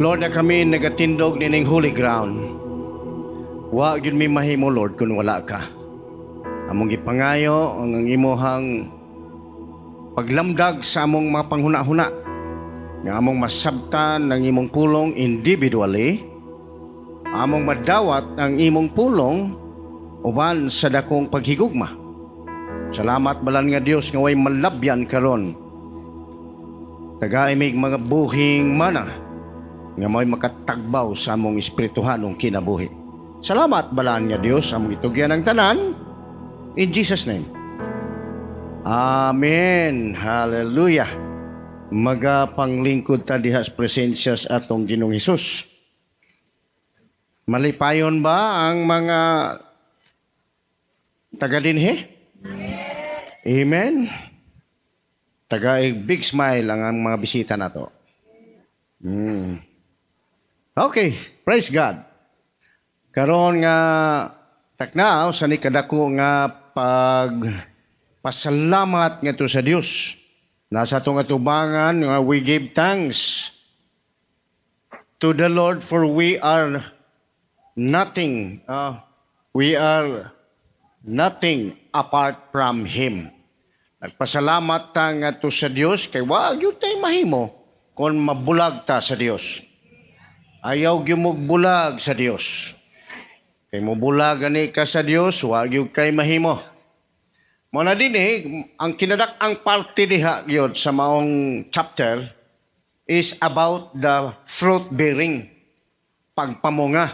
Lord, na kami nagatindog nining holy ground. Wa gyud mi mahimo, Lord, kung wala ka. Among gipangayo ang imuhang paglamdag sa among mga panghuna-huna nga among masabtan ng imong pulong individually, among madawat ang imong pulong uban sa dakong paghigugma. Salamat, balaan nga Dios, nga way malabyan karon. Tagai mig mga buhing mana nga may makatagbaw sa among espirituhanong kinabuhi. Salamat, balaan nga Dios, among itugyan ang tanan in Jesus' name. Amen. Hallelujah. Magapanglingkod ta diha sa presensya sa atong Ginoong Hesus. Malipayon ba ang mga taga dinhi? Amen. Taga big smile ang mga bisita nato. Okay, praise God. Karon nga taknaaw sa ni kadako nga pag pasalamat ngadto sa Dios. Nasa atong atubangan nga we give thanks to the Lord, for we are nothing. We are nothing apart from Him. Nagpasalamat ta ngadto sa Dios kay wa gyud tay mahimo kung mabulag ta sa Dios. Ayaw gyud mo bulag sa Dios. Kay mobulag gani ka sa Dios, wa gyud kay mahimo. Mo na din eh, ang kinadak-ang parte diha gyud sa maong chapter is about the fruit bearing, pagpamunga.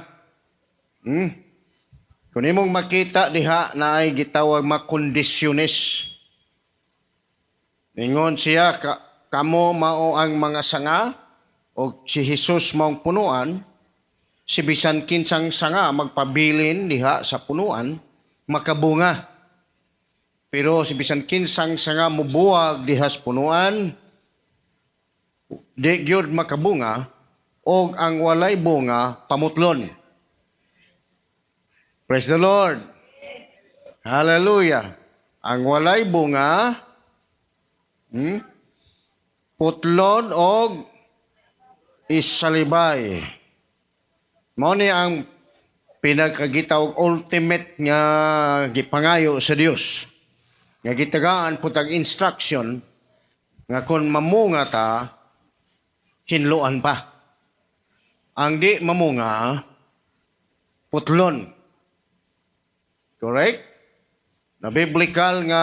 Kung imong makita diha na ay gitawag mga kondisyones. Ingon siya, kamo mao ang mga sanga o si Jesus maong punuan, si bisan kinsang sanga magpabilin diha sa punuan, makabunga. Pero si bisan kinsang sanga mubuwag diha sa punuan, di gyud makabunga, og ang walay bunga pamutlon. Praise the Lord. Hallelujah. Ang walay bunga, putlon og isalibay. Mao ni ang pinakagitawag ultimate nga gipangayo sa Dios. Nga gitagaan po tag instruction nga kung mamunga ta, hinloan pa. Ang di mamunga, putlon. Correct? Na biblical nga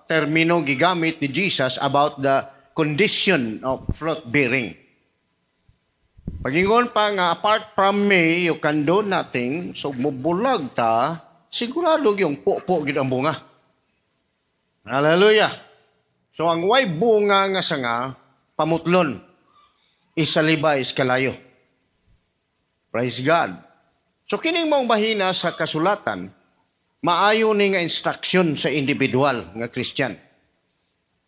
termino gigamit ni Jesus about the condition of fruit bearing. Pagingon pa nga apart from me, you can do nothing, so mubulag ta, sigurado yung po-po gid ang bunga. Hallelujah. So ang way bunga nga sanga, pamutlon, isalibay kalayo. Praise God. So kining maong bahina sa kasulatan, maayo ni nga instruction sa individual nga Christian.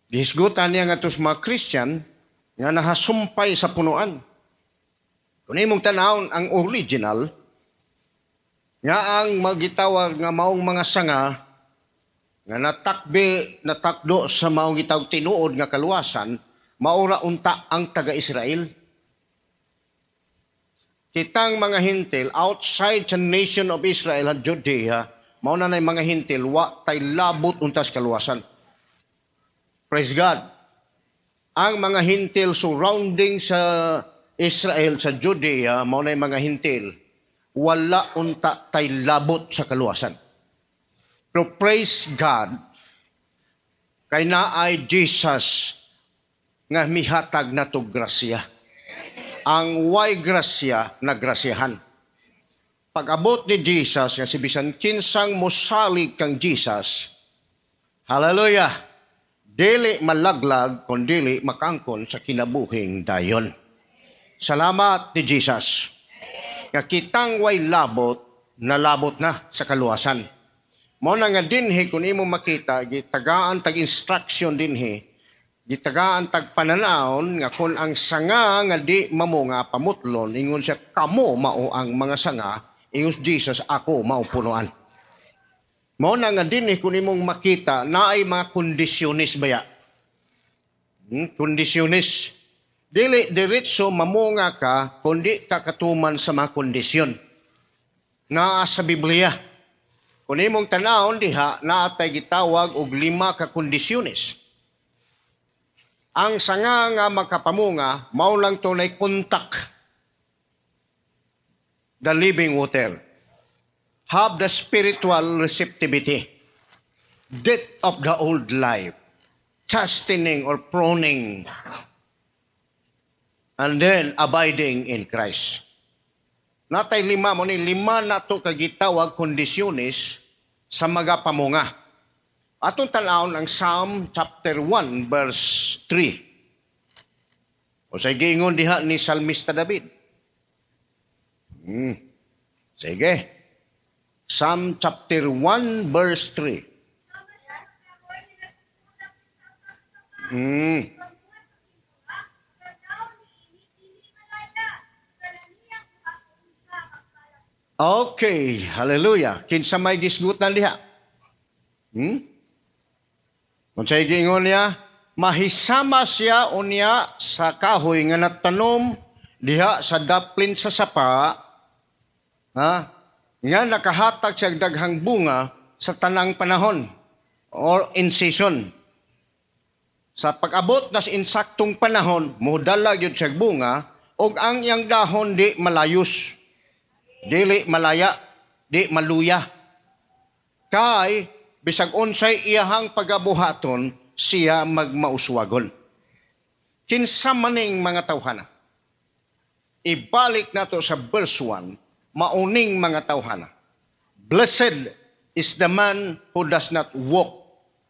Gihisgutan niya nga sa mga Christian nga nahasumpay sa punuan. Kung imong tanawon ang original, nga ang magitawag nga maong mga sanga nga natakbi, natakdo sa maong gitawag tinuod nga kaluwasan, maura unta ang taga-Israel. Kitang mga Hentil outside sa nation of Israel at Judea, mao na nay mga Hentil, wa tay labot untas kaluwasan. Praise God. Ang mga Hentil surrounding sa Israel, sa Judea, mao nay mga Hentil, wala unta tay labot sa kaluwasan. Pero praise God, kay naay Jesus nga mihatag nato grasya. Ang way grasya, nagrasyahan. Pag-abot ni Jesus, nga si bisan kinsang mosalig kang Jesus, hallelujah, dili malaglag, kun dili makangkon sa kinabuhing dayon. Salamat ni Jesus. Nga kitang way labot, nalabot na sa kaluwasan. Mao na nga dinhi kung imo makita, gitagaan tag instruction dinhi, gitagaan tag pananawon nga kung ang sanga nga di mamunga pamutlon, ingon siya, kamo mao ang mga sanga, ingon si Jesus, ako mao punuan. Mao na nga dinhi kung imong makita, naay mga kondisyones baya. Kondisyones. Dili diretso mamunga ka kundi ka katuman sa mga kondisyon. Naa sa Biblia. Kung imong tanawon diha, naa tay gitawag og lima ka kondisyones. Ang sanga nga makapamunga, mao lang to nay contact the living water. Have the spiritual receptivity. Death of the old life. Chastening or pruning. And then abiding in Christ. Naa tay lima mo ni lima na to kagitawag kondisyones sa mga pamunga. Atong tan-awon ang Psalm chapter 1 verse 3. Unsay giingon diha ni Salmista David? Sige. Psalm chapter 1 verse 3. Okay, hallelujah. Kinsa may gisgutan diha? Unsay giingon niya? Mahisama siya unya sa kahoy nga natanom diha sa daplin sa sapa, ha? Nga nakahatag siya daghang bunga sa tanang panahon or in season. Sa pag-abot na sa insaktong panahon, modala gyud siya bunga ug ang iyang dahon di malayos. Dili malaya, di maluya. Kay bisag unsay iyahang pagabuhaton, siya magmauswagon. Kinsa maning mga tawhana? Ibalik nato sa verse 1, mauning mga tawhana. Blessed is the man who does not walk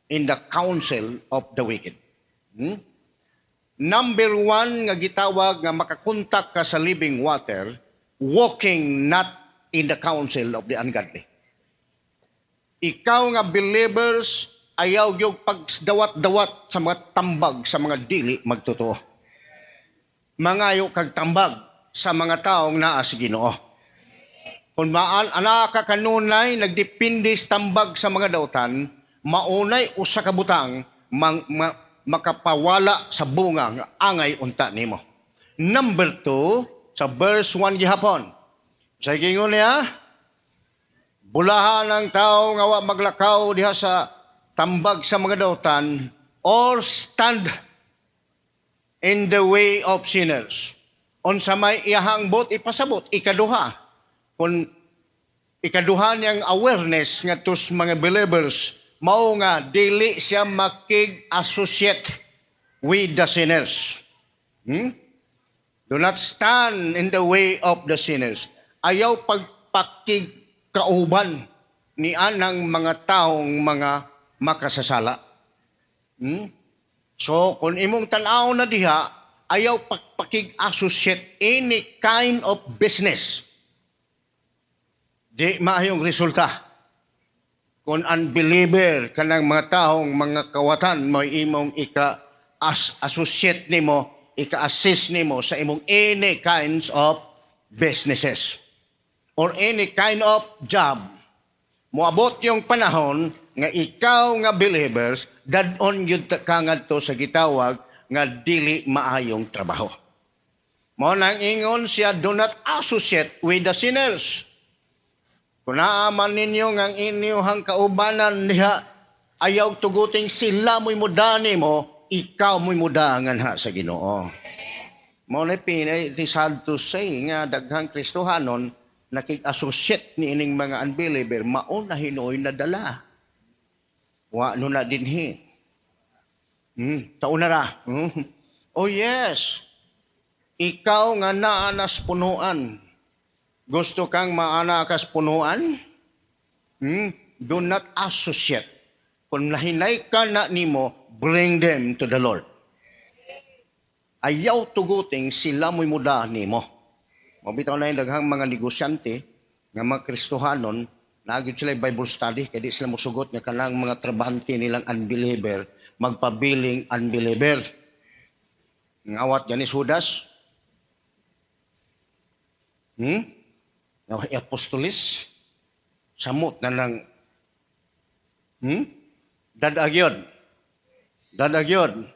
in the counsel of the wicked. Number one nga gitawag nga makakontak ka sa living water, walking not in the counsel of the ungodly. Ikaw nga believers, ayaw yung pagdawat-dawat sa mga tambag sa mga dili magtotoo. Mangayo kag tambag sa mga taong naa sa Ginoo. Kung maan ana ka kanunay nagdepende sa tambag sa mga dautan, maunay usa ka butang makapawala sa bunga nga angay unta nimo. Number 2, sa verse 1 gihapon. Sa gingon niya, bulahan ang tao nga wa maglakaw diha sa tambag sa mga dautan or stand in the way of sinners. Unsa may iyahang buot ipasabot, ikaduha. Kung ikaduha niyang awareness nga sa mga believers, mao nga dili siya makig-associate with the sinners. Do not stand in the way of the sinners. Ayaw pagpakigkauban ni anang mga taong mga makasasala. So, kung imong tan-aw na diha, ayaw pagpakig-associate any kind of business. Di maayong resulta. Kung unbeliever kanang mga taong mga kawatan mo imong ika-associate nimo, ika-assist nimo sa imong any kinds of businesses or any kind of job. Moabot yung panahon nga ikaw nga believers dad-on gyud ka ngadto sa gitawag nga dili maayong trabaho. Mao nang ingon siya, do not associate with the sinners. Kung naaman ninyo nga ang inyong kaubanan diha, ayaw tuguting sila mo'y mudani mo, ikaw mo'y mudangan ha sa Ginoo. Mao na pinay, it is sad to say nga daghang Kristohanon nakig-associate ni ining mga unbeliever, mao na hinuoy nadala. Wa no na dinhi. Sa una ra. Oh yes. Ikaw nga naa nas punuan. Gusto kang maana kas punuan? Do not associate. Kung nahinay ka na nimo, bring them to the Lord. Ayaw tuguting sila mo'y muda nimo. Mabitaw na yung daghang mga negosyante nga mga Kristohanon, naa gyud sila Bible study, kaya di sila musugot nga kanang mga trabahante nilang unbeliever, magpabiling unbeliever. Ngawat gani Judas. Nga apostolis, samot na lang. Dadag yun. Dadag yun.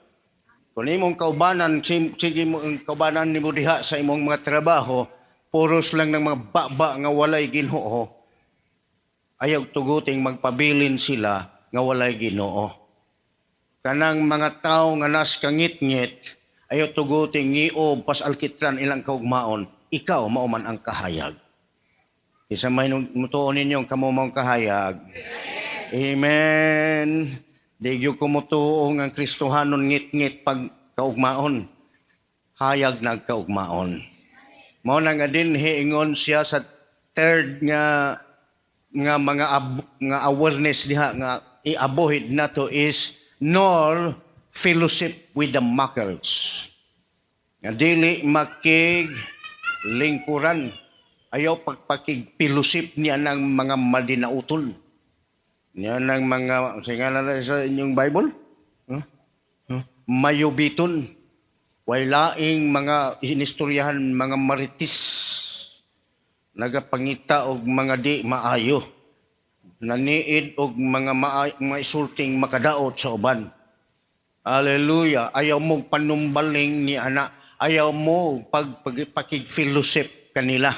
Kung imong kaubanan, sige mo ang kaubanan nimo diha sa imong mga trabaho, puros lang ng mga baba nga walay Ginoo. Ayaw tuguting magpabilin sila nga walay Ginoo. Kanang mga tao nga nas kangit-ngit, ayaw tuguting ngiob pas alkitran ilang kaugmaon, ikaw mao man ang kahayag. Isa may mutuo ninyo kamo maong kahayag. Amen. Di gyud ko mutuo nga ang Kristohanon ngit-ngit pag kaugmaon. Hayag nagkaugmaon. Mao na nga dinhi ingon siya sa third nga nga mga nga awareness diha nga i-avoid nato is nor fellowship with the mockers. Nga dili makig lingkuran, ayaw pagpakig-fellowship niya ng mga madinauton. Niya ng mga, sige nga na sa inyong Bible? Huh? Huh? Mayubiton. Way laing mga inistoryahan, mga marites. Nagapangita og mga di maayo. Naniid og mga mga isulting makadaot sa uban. Hallelujah. Ayaw mo panumbaling ni ana. Ayaw mo pakig-fellowship kanila.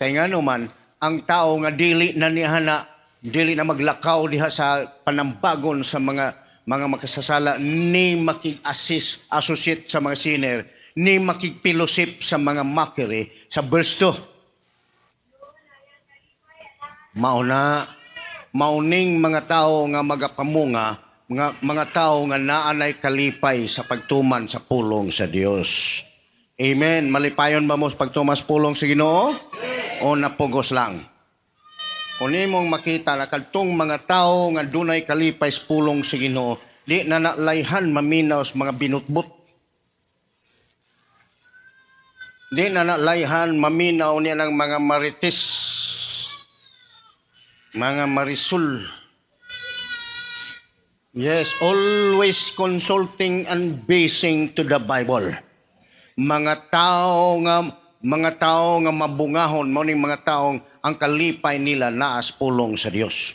Kay nga naman, ang tao nga dili na ni ana, dili na maglakaw diha sa panambagon sa mga makasasala, ni makig-assist, associate sa mga sinner, ni makig-fellowship sa mga mockery, sa verse 2. Mauna, mauning mga tao nga magapamunga, mga tao nga naanay kalipay sa pagtuman sa pulong sa Dios. Amen. Malipayon ba mo sa pagtuman sa pulong sa Ginoo? O napugos lang? Kung nimong makita na kadtong mga tao nga dunay kalipay sa pulong sa Ginoo, di na nalayhan maminaw sa mga binutbut. Di na nalayhan maminaw niya ng mga marites, mga marisol. Yes, always consulting and basing to the Bible. Mga tao nga mabungahon, mao ning mga taong ang kalipay nila naa sa pulong sa Dios.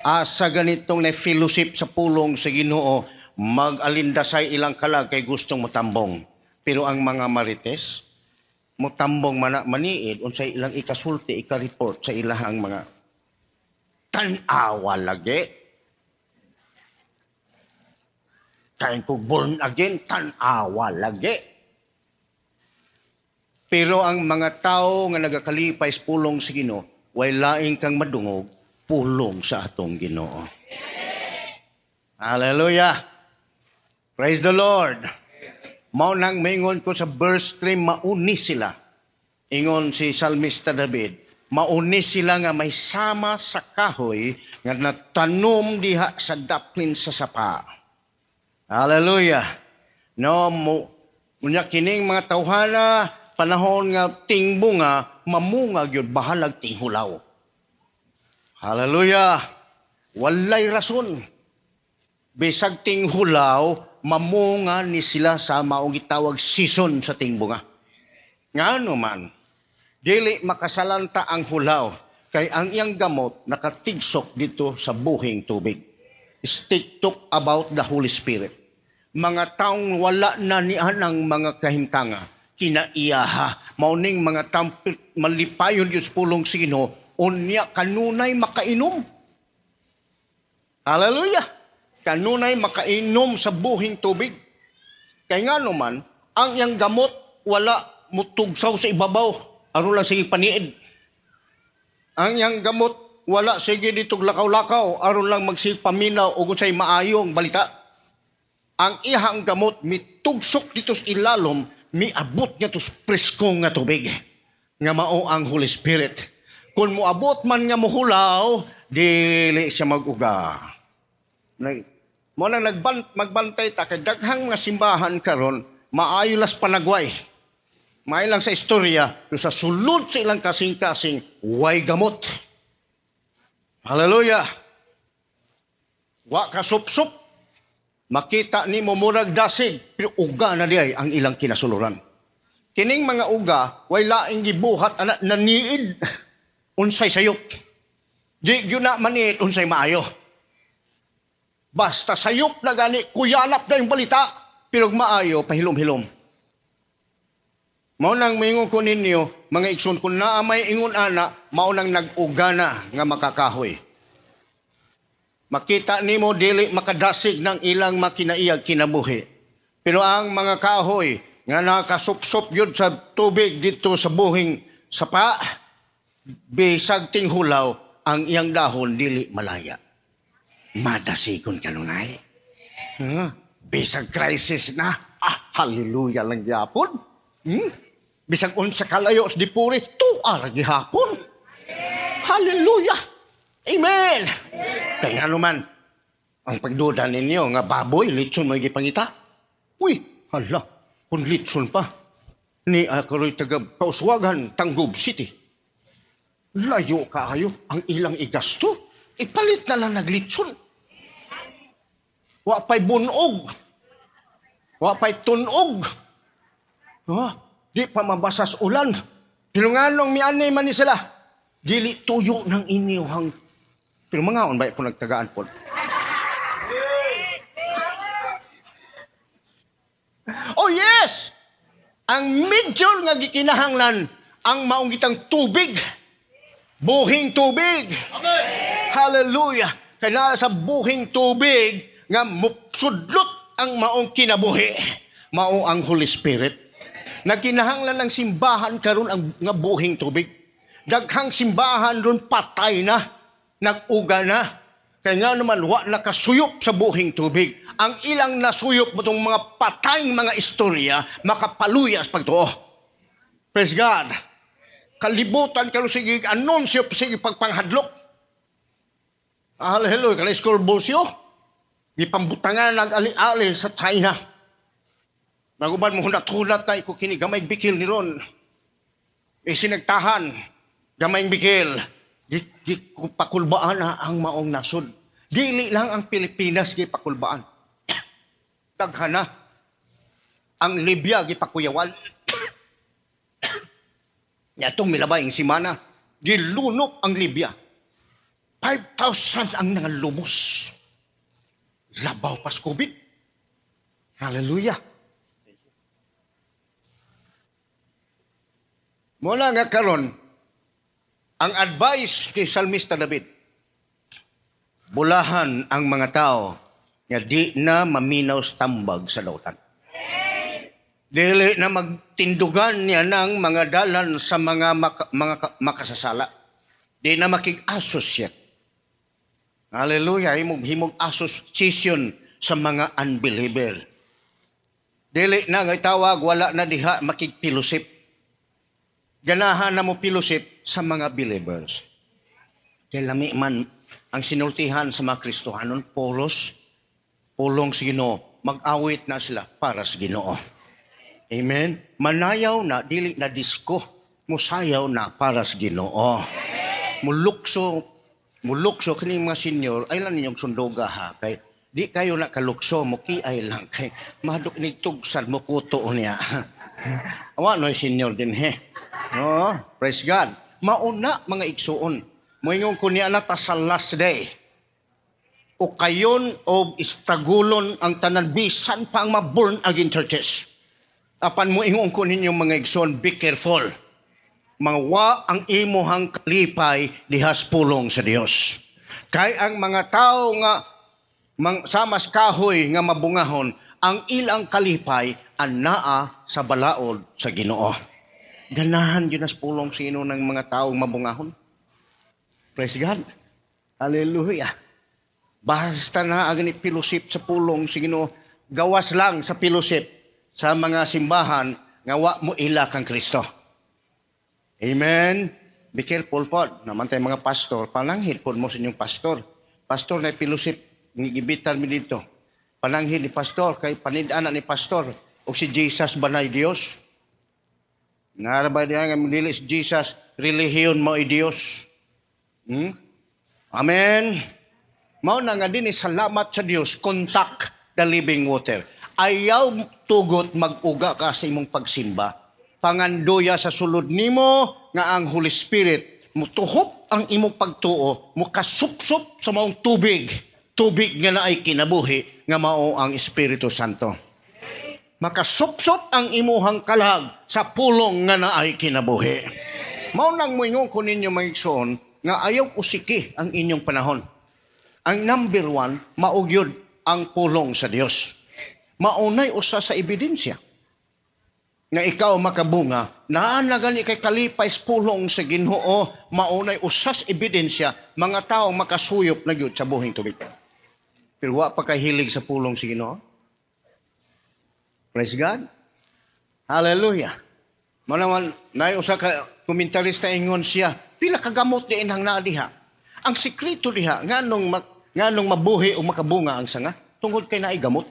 Asa ganitong na fellowship sa pulong sa Ginoo, mag-alindasay ilang kalag kay gustong motambong. Pero ang mga marites, motambong mana maniid unsay ilang ikasulti, ika-report sa ilahang mga tan-awa lagi. Kaya ko born again, tan-awa lagi. Pero ang mga tao nga nagakalipay sa pulong sa Ginoo, way laing kang madungog, pulong sa atong Ginoo. Hallelujah! Praise the Lord! Mao nang maingon ko sa verse 3, mauni sila. Ingon si Salmista David, mauni sila nga may sama sa kahoy nga natanom diha sa daplin sa sapa. Hallelujah! No, mo, unya kining mga tawhana, panahon nga tingbunga, mamunga gyud bahalag tinghulaw. Hallelujah! Walay rason. Bisag tinghulaw, mamunga ni sila sa maong gitawag season sa tingbunga. Ngano man, dili makasalanta ang hulaw, kay ang iyang gamot nakatigsok dito sa buhing tubig. Stick talk about the Holy Spirit. Mga taong wala na nianang mga kahimtanga, kinaiyaha, mauning mga taong malipayon Diyos pulong sa Ginoo, unya kanunay makainom. Hallelujah! Kanunay makainom sa buhing tubig. Kay nga naman, ang iyang gamot wala mutugsaw sa ibabaw. Aron lang sige paniid. Ang iyang gamot wala sige dito lakaw-lakaw. Aron lang magsige paminaw o kung sa'y maayong balita. Ang iyang gamot mitugsok dito sa ilalom, miabot niya to sa presko nga tubig. Nga mao ang Holy Spirit. Kung moabot man nga mohulaw, dili siya mag-uga. Mo na magbantay ta kay daghang nga simbahan karon maayo las panagway. Maayo lang sa istorya, pero sa sulod sa ilang kasing-kasing way gamot. Hallelujah. Wa ka sup-sup. Makita nimo murag dasig, pero uga na diay ang ilang kinasuluran. Kining mga uga way laing gibuhat ana naniid unsay sayop. Di gyud na maniid unsay maayo. Basta sayop na gani, kuyanap na yung balita. Pero maayo, pahilom-hilom. Mao nang moingon ko ninyo, mga igsoon, kung naa may ingon ana, mao nang nag-uga na nga makakahoy. Makita nimo dili makadasig ng ilang makinaiyag kinabuhi. Pero ang mga kahoy nga nakasupsop yun sa tubig dito sa buhing sapa, bisag tinghulaw, ang iyang dahon dili malaya. Madasigon kanunay. Huh? Bisag crisis na. Ah, hallelujah lang gyapon. Bisag unsa kalayo sa dipuri, tuar gihapon. Hallelujah! Amen! Kaya nga naman, ang pagduda ninyo nga baboy, litson mo gipangita. Uy, hala, kung litson pa. Ni ako ro'y taga Kauswagan, Tangub City. Layo kaayo ang ilang igasto. Ipalit na lang naglitson. Wa pa'y bunog. Wa pa'y tunog. Ha? Di pa mabasas ulan. Pero nganong mianay man ni sila. Dili tuyo ng inyuhang. Pero mga ba kung nagtagaan po? Oh yes! Ang medyo nga gikinahanglan ang maong gitang tubig. Buhing tubig. Amen. Hallelujah! Kaya sa buhing tubig nga sudlot ang maong kinabuhi. Mao ang Holy Spirit. Nagkinahanglan ng simbahan karon ang nga buhing tubig. Daghang simbahan ron patay na, nag-uga na. Kaya nga naman wa nakasuyop sa buhing tubig. Ang ilang nasuyop mo itong mga patayng mga istorya, makapaluyas pagtuo. Praise God. Kalibutan karon sige anunsyo sige pagpanghadlok. Hallelujah, kanang Scorbosio. Gipambutangan nag ali-ali sa China. Naguban mo hunat-hunat na iko kini gamay bikil ni ron. Isinagtahan gamay bikil. Di, di pakulbaan na ang maong nasod. Dili lang ang Pilipinas gipakulbaan. Daghan na. Ang Libya gipakuyawan. Yatong milabay ang simana, gilunok ang Libya. 5,000 ang nangalumos. Labaw pas COVID. Hallelujah. Mula nga karon, ang advice ni Salmista David, bulahan ang mga tao nga di na maminaw sa tambag sa lautan. Dili na magtindugan niya ng mga dalan sa mga makasasala. Di na makig-associate. Hallelujah, himog association sa mga unbeliever. Dili na nga itawag, wala na diha makigpilusip. Ganahan na mo pilusip sa mga believers. Kaya lami man ang sinultihan sa mga Kristohanon, polos, pulong sa Ginoo, mag-awit na sila para sa Ginoo. Amen? Manayaw na, dili na disko, musayaw na para sa Ginoo. Mulukso, mulukso kini mga senior, ay lang ninyong sunduga ha, kay di kayo na kalukso, mukiay lang, kay mahadok ni tugsan, mukuto niya. Awa no senior din he. No, praise God. Mauna mga igsuon. Moingon ko niya na ta sa last day. O kayon o istagulon ang tanan bisan pa ang maborn again churches. Apan moingon ko ninyo mga igsuon, be careful. Mangwa ang imuhang kalipay dihas pulong sa Dios. Kay ang mga tao nga samas kahoy nga mabungahon, ang ilang kalipay anaa sa balaod sa Ginoo. Ganahan yun as pulong sino ng mga taong mabungahon. Praise God. Hallelujah. Basta na agni pilusip sa pulong sa Ginoo, gawas lang sa pilusip sa mga simbahan nga wa mo ila kang Kristo. Amen. Be careful po. Naman tayo mga pastor, pananghid po mo sa inyong pastor. Pastor na pilusip, gigibitan mi dito. Pananghid ni pastor, kay panidana ni pastor, o si Jesus banay Dios. Naraba niya nga dili si Jesus, relihiyon mo ay Dios. Amen. Mao na nga din salamat sa Dios, contact the living water. Ayaw tugot mag-uga ka sa imong pagsimba. Pangandoya sa sulod nimo nga ang Holy Spirit mutuhop ang imong pagtuo, mukasupsup sa maong tubig. Tubig nga naay kinabuhi nga mao ang Espiritu Santo. Makasupsop ang imuhang kalag sa pulong nga naay kinabuhi. Mao nang moingon ko ninyo, mga igsoon, nga ayaw usiki ang inyong panahon. Ang number one, mao gyud ang pulong sa Dios. Maunay usa sa ebidensya nga ikaw makabunga, naa na gani kay kalipay sa pulong sa Ginoo, maunay usas ebidensya, mga tao makasuyop na gyud sa buhing tubig. Pero wa pa kay hilig sa pulong sa Ginoo. Praise God. Hallelujah. Mao naman, naay usa ka komentarista, ingon siya, pila ka gamot diin ang naa diha. Ang sikreto diha, nganong mabuhi o makabunga ang sanga, tungod kay naay gamot.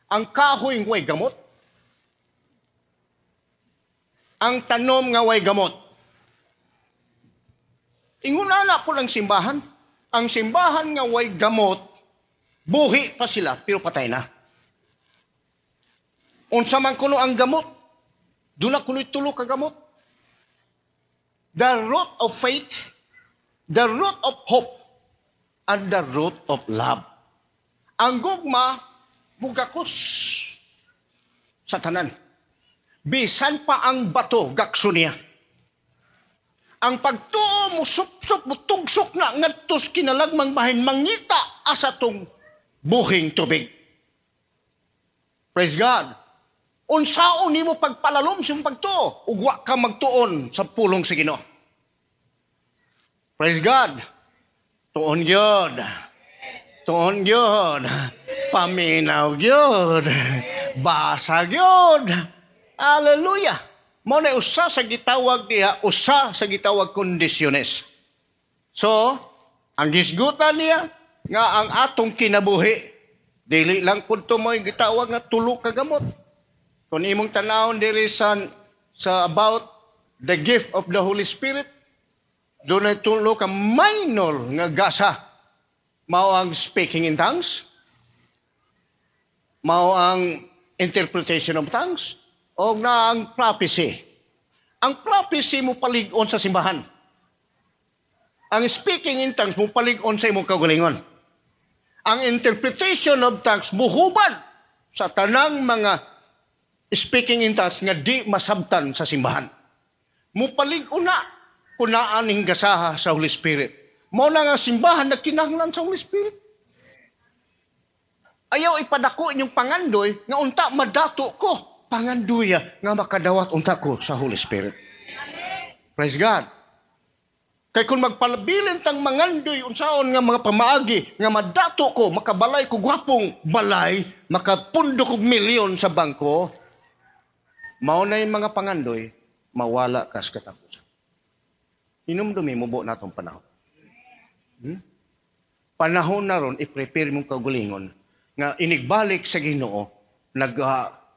Ang kahoy way gamot. Ang tanom nga way gamot. Ingon ana po lang simbahan. Ang simbahan nga way gamot, buhi pa sila, pero patay na. Unsa man kuno ang gamot? Duna kuno'y tulo ka gamot. The root of faith, the root of hope, and the root of love. Ang gugma, mugakos sa tanan. Bisan pa ang bato, gakso niya. Ang pagtuo mo supsop mo tugsok na ngadto sa kinalagmang bahin, mangita asa tong buhing tubig. Praise God. Unsaon nimo pagpalalom sa imong pagtuo ug wa ka magtuon sa pulong sa Ginoo? Praise God. Tuon gyud. Tuon gyud. Paminaw gyud. Basa gyud. Hallelujah. Mao na usa sa gitawag diha, usa sa gitawag kondisyones. So, ang gisgutan niya nga ang atong kinabuhi dili lang pud to mo'y gitawag nga tulo ka gamot. Kung imong tanawon diri sa about the gift of the Holy Spirit, dunay tulo ka minor nga gasa. Mao ang speaking in tongues, mao ang interpretation of tongues, o na ang prophecy. Ang prophecy mo palig-on sa simbahan. Ang speaking in tongues mo palig-on sa imong kaugalingon. Ang interpretation of tongues muhubad sa tanang mga speaking in tongues nga di masabtan sa simbahan. Mupalig-on na kung naa ning gasaha sa Holy Spirit. Mao na nga simbahan nagkinahanglan sa Holy Spirit. Ayaw ipadako inyong pangandoy nga unta madato ko. Pangandoya nga makadawat unta ko sa Holy Spirit. Praise God. Kay kung magpalabilin tang mangandoy unsaon nga mga pamaagi nga madato ko, makabalay ko gwapong balay, makapundo kog milyon sa bangko, mao na yung mga pangandoy, mawala kas katapusan. Hinumdumi mo na natong panahon. Panahon na ron, i-prepare mong kaugalingon nga inigbalik sa Ginoo,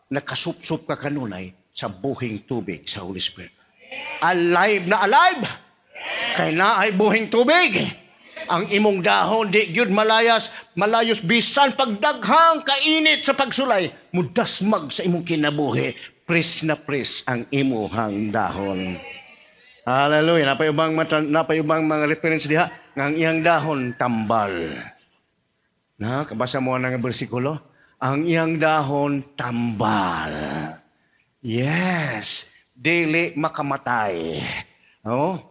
nakasupsup ka kanunay sa buhing tubig sa Holy Spirit. Alive na alive! Kay naay buhing tubig. Ang imong dahon di gyud malayas, malayos bisan pagdaghang kainit sa pagsulay, mudasmag sa imong kinabuhi, fresh na fresh ang imuhang dahon. Hallelujah. Napay ubang mga reference diha nga ang iyang dahon tambal. Na, kabasa mo ang bersikulo? Ang iyang dahon tambal. Yes, dili makamatay. Oh?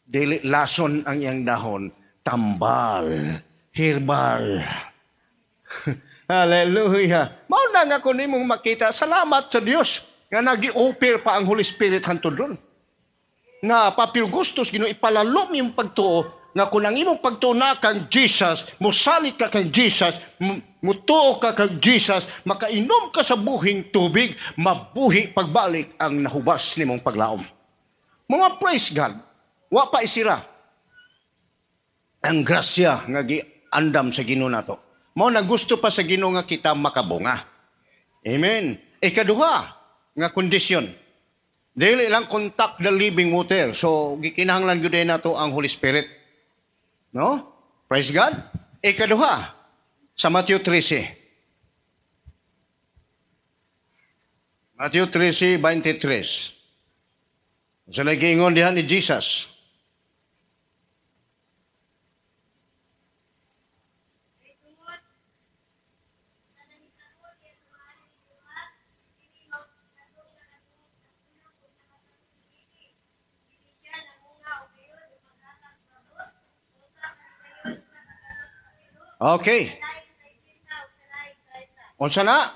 Dili lason ang iyang dahon, tambal, herbal. Hallelujah. Mao na nga kung nimong makita, salamat sa Dios nga nagi-offer pa ang Holy Spirit hantod ron. Nga papil gustos Ginoo ipalalom yung pagtuo nga kung ang imong pagtuo na kang Jesus, mosalig ka kang Jesus, mutuo ka kang Jesus, makainom ka sa buhing tubig, mabuhi pagbalik ang nahubas nimong paglaom. Mga praise God, wa pa isira ang grasya nga giandam sa Ginoo nato. Mao na gusto pa sa Ginoo nga kita makabunga. Amen. Ikaduha nga kondisyon. Dili lang contact the living water. So gikinahanglan gyud nato ang Holy Spirit. No? Praise God. Ikaduha sa Matthew 13. Matthew 13:23. Sa nagiingon diha ni Jesus. Tungod sa nahitabo niya sa maayo ni duha, Okay. Unsa na?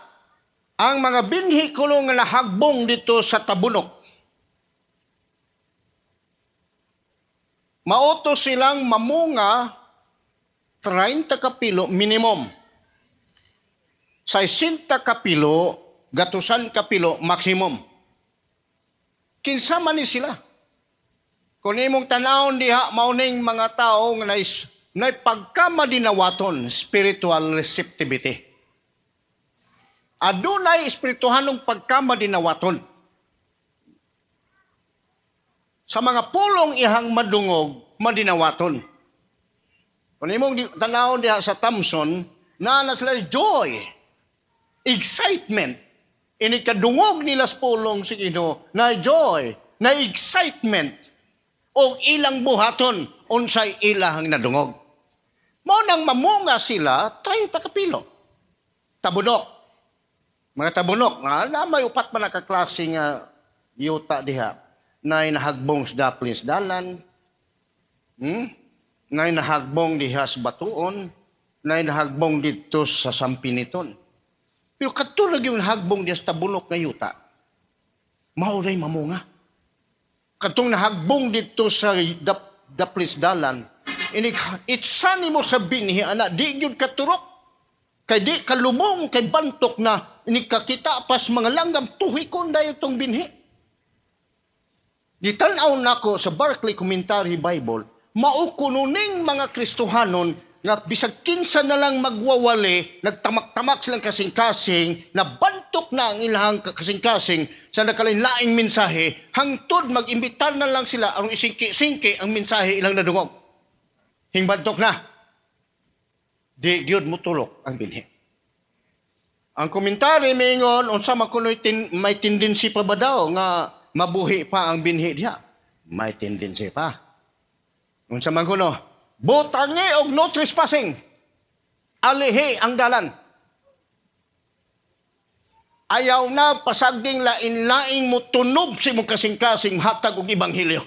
Ang mga binhi kuno nga nahagbong dito sa tabunok, mauto silang mamunga 30 kapilo minimum. 60 kapilo, gatusan kapilo maximum. Kinsa man ni sila? Kung imong tanawon diha, mauning mga tao nga nay pagkamadinawaton, spiritual receptivity. Adunay espirituhanong pagkamadinawaton. Sa mga pulong ihang madungog, madinawaton. Kung imong tanawon diha sa Thompson, naa na sila joy, excitement. Ini kadungog nila sa pulong si Ginoo, na joy, na excitement, o ilang buhaton unsay ilahang nadungog. Mao nang mamunga sila 30 kapilo. Tabunok. Mga tabunok, nga na may upat man na kaklase nga yuta diha. Nay nahagbong sa daplis dalan. Nay nahagbong diha sa batuon. Nay nahagbong dito sa Sampiniton. Pero katulad yung nahagbong diha sa tabunok nga yuta, mao ray mamunga. Katong nahagbong dito sa daplis dalan, inig itsa nimo sa binhi ana, di gyud katurok. Kay di kalubong, kay bantok na, inig kakita pas mga langgam, tuhikon dayo tong binhi. Gitan-aw nako sa Barclay Commentary Bible, mao kuno ning mga Kristohanon nga bisag kinsa na lang magwawali, nagtamak-tamak silang kasing-kasing, nabantok na ang ilang kasing-kasing sa nakalain-laing mensahe, hangtod mag-imbitar na lang sila aron isingki-singki ang mensahe ilang nadungog. Hingbantok na. Di gyud mutulok ang binhi. Ang komentary miingon, unsa man kuno'y may tendency pa ba daw nga mabuhi pa ang binhi diha? May tendency pa. Unsa man kuno? Butangi og no trespassing. Alihi ang dalan. Ayaw na pasagding lain-laing motunob sa imong kasing-kasing hatag og ebanghelyo.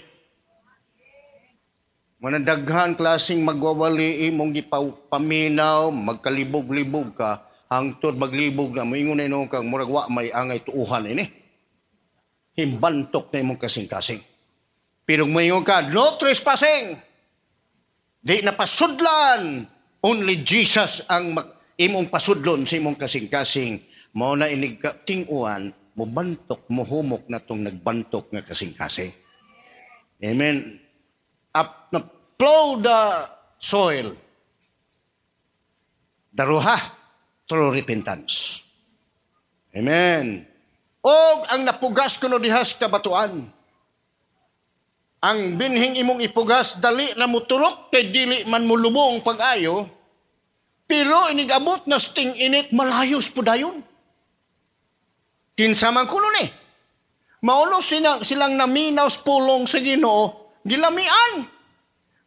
Manandaghan klaseng magwawali imong gipaminaw, magkalibog-libog ka, hangtod maglibog na, moingon na inon kang murag wa may angay tuuhan ini. Himbantok na imong kasing-kasing. Pero moingon ka, no trespassing! Di na pasudlan! Only Jesus ang imong pasudlon sa imong kasing-kasing. Mao na inig ka tinguan, mobantok, mohumok na tong nagbantok nga kasing-kasing. Amen. Up na plow the soil. Daruha through repentance. Amen. Og ang napugas kuno dihas kabatuan. Ang binhing imong ipugas dali na muturok kay dili man molubong pag-ayo. Pero inigabot na sting init malayos po dayon. Kinsa man kuno ni. Maulo silang naminaw sa pulong sa Ginoo, gilamian.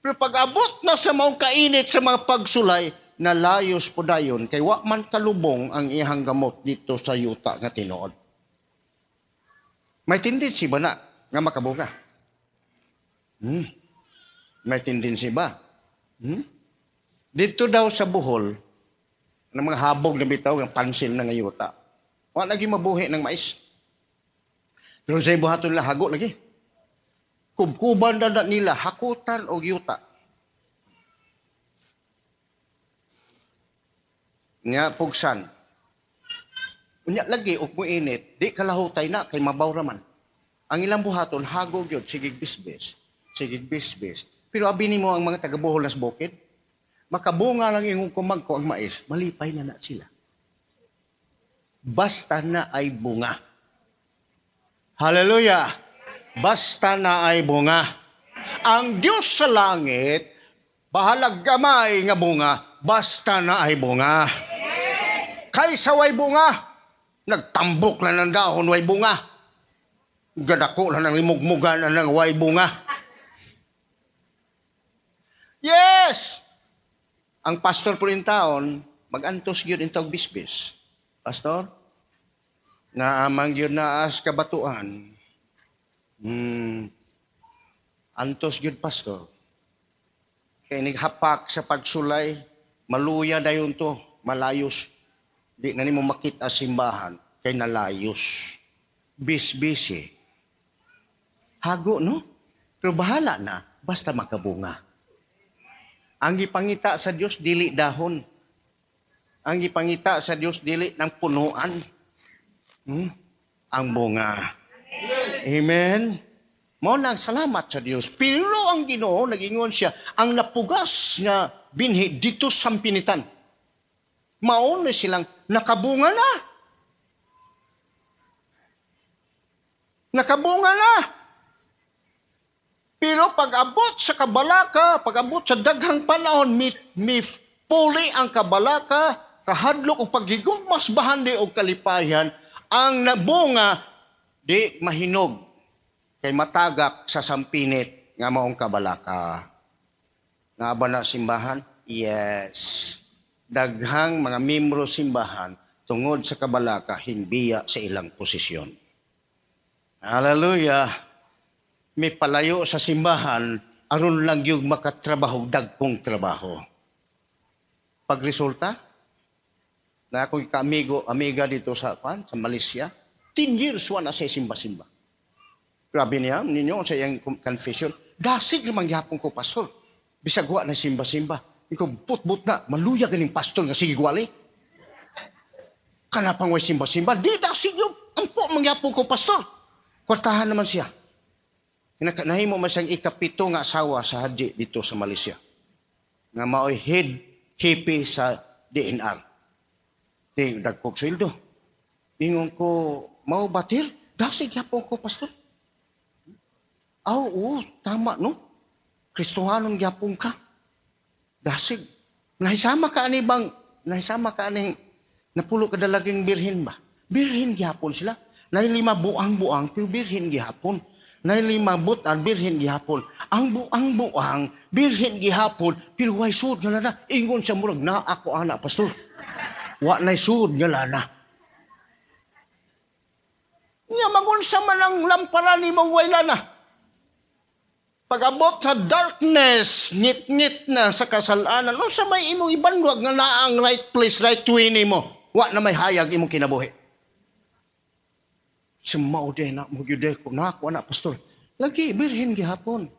Pero pag abot na sa maong kainit sa mga pagsulay, nalayos po dayon kay wa man kalubong ang iyang gamot dito sa yuta nga tinuod. May tendency ba na nga makabunga? May tendency ba? Dito daw sa Bohol, ng mga habog na bitaw, ng pansil na nga yuta, wa lagi mabuhi ng mais. Pero sa buhaton nila, hago lagi. Kubkuban na na nila, hakutan og yuta. Nga pugsan. Unya lagi og muinit, di kalahutay na kay mabaw raman. Ang ilang buhaton hago gyud, sige bisbis, sige bisbis. Pero abi nimo ang mga taga-Bohol nas bukid, makabunga lang ingong kumagko ang mais, malipay na na sila. Basta na ay bunga. Hallelujah! Basta na ay bunga. Ang Diyos sa langit, bahalag gamay nga bunga, basta na ay bunga. Kaysa way bunga, nagtambok na ng dahon, way bunga. Gadako na ng limugmugan na ng way bunga. Yes! Ang pastor po rin taon, mag-antos gyud intawag bisbis. Pastor, naamang gyud naas kabatuan. Antos gyud, pastor. Kay nighapak sa pagsulay, Maluya dayon to, malayos. Di na nimo makita simbahan kay nalayos. Bis-busy. Hago, no? Pero bahala na, basta makabunga. Ang gipangita sa Dios dili dahon. Ang gipangita sa Dios dili ng punuan. Ang bunga. Amen. Mao nang salamat sa Dios. Pero ang Ginoo nagingon siya, ang napugas nga binhi dito sa sampinitan. Mao na silang nakabunga na. Nakabunga na. Pero pag-abot sa kabalaka, pag-abot sa daghang panahon, mi puli ang kabalaka, kahadlok o paghigugmas bahandi o kalipayan, ang nabunga di mahinog kay matagak sa sampinit nga maong kabalaka. Nga ba na simbahan? Yes. Daghang mga membro simbahan tungod sa kabalaka hinbiya sa ilang posisyon. Hallelujah. May palayo sa simbahan aron lang yung makatrabaho dagkong trabaho. Pagresulta, na ako'y kaamigo, amiga dito sa kwan, sa Malaysia, 10 years wa na siya simba-simba. Grabe niya, ninyo sa iyang confession. Dasig naman gihapon ko, pastor. Bisag wa na simba-simba. Ikaw, but-but na, maluya ganing pastor nga sige gwali. Kanapang way simba-simba. Di dasig yung ampo mangyapon ko, pastor. Kwartahan naman siya. Nahimo man siyang ikapito nga asawa sa haji dito sa Malaysia. Nga maoy head hippie sa DNR. Di dagkog sweldo. Ingon ko, mao batir? Dasig yapon ko, pastor. Aw, oo, tama, no? Kristohanon gyapon ka. Dasig. Nahisama ka ani bang, nahisama ka ani, napulo ka dalaging birhen ba? Birhen gyapon sila. Nay lima buang-buang, pero birhen gihapon. Nay lima butan, birhen gihapon. Ang buang-buang, birhen gihapon, pero way sud nga lana. Ingon siya murag, na ako ana, pastor. Wa nay sud nga lana. Nya mangunsa man ang lampara ni mong way lana. Pag-abot sa darkness, ngit-ngit na sa kasalanan, o sa may imong ibanwag nga naa ang right place, right way nimo. Wa na may hayag imong kinabuhi. Sumao din na mo gyud ko na ako ana, pastor. Lagi birhen gihapon.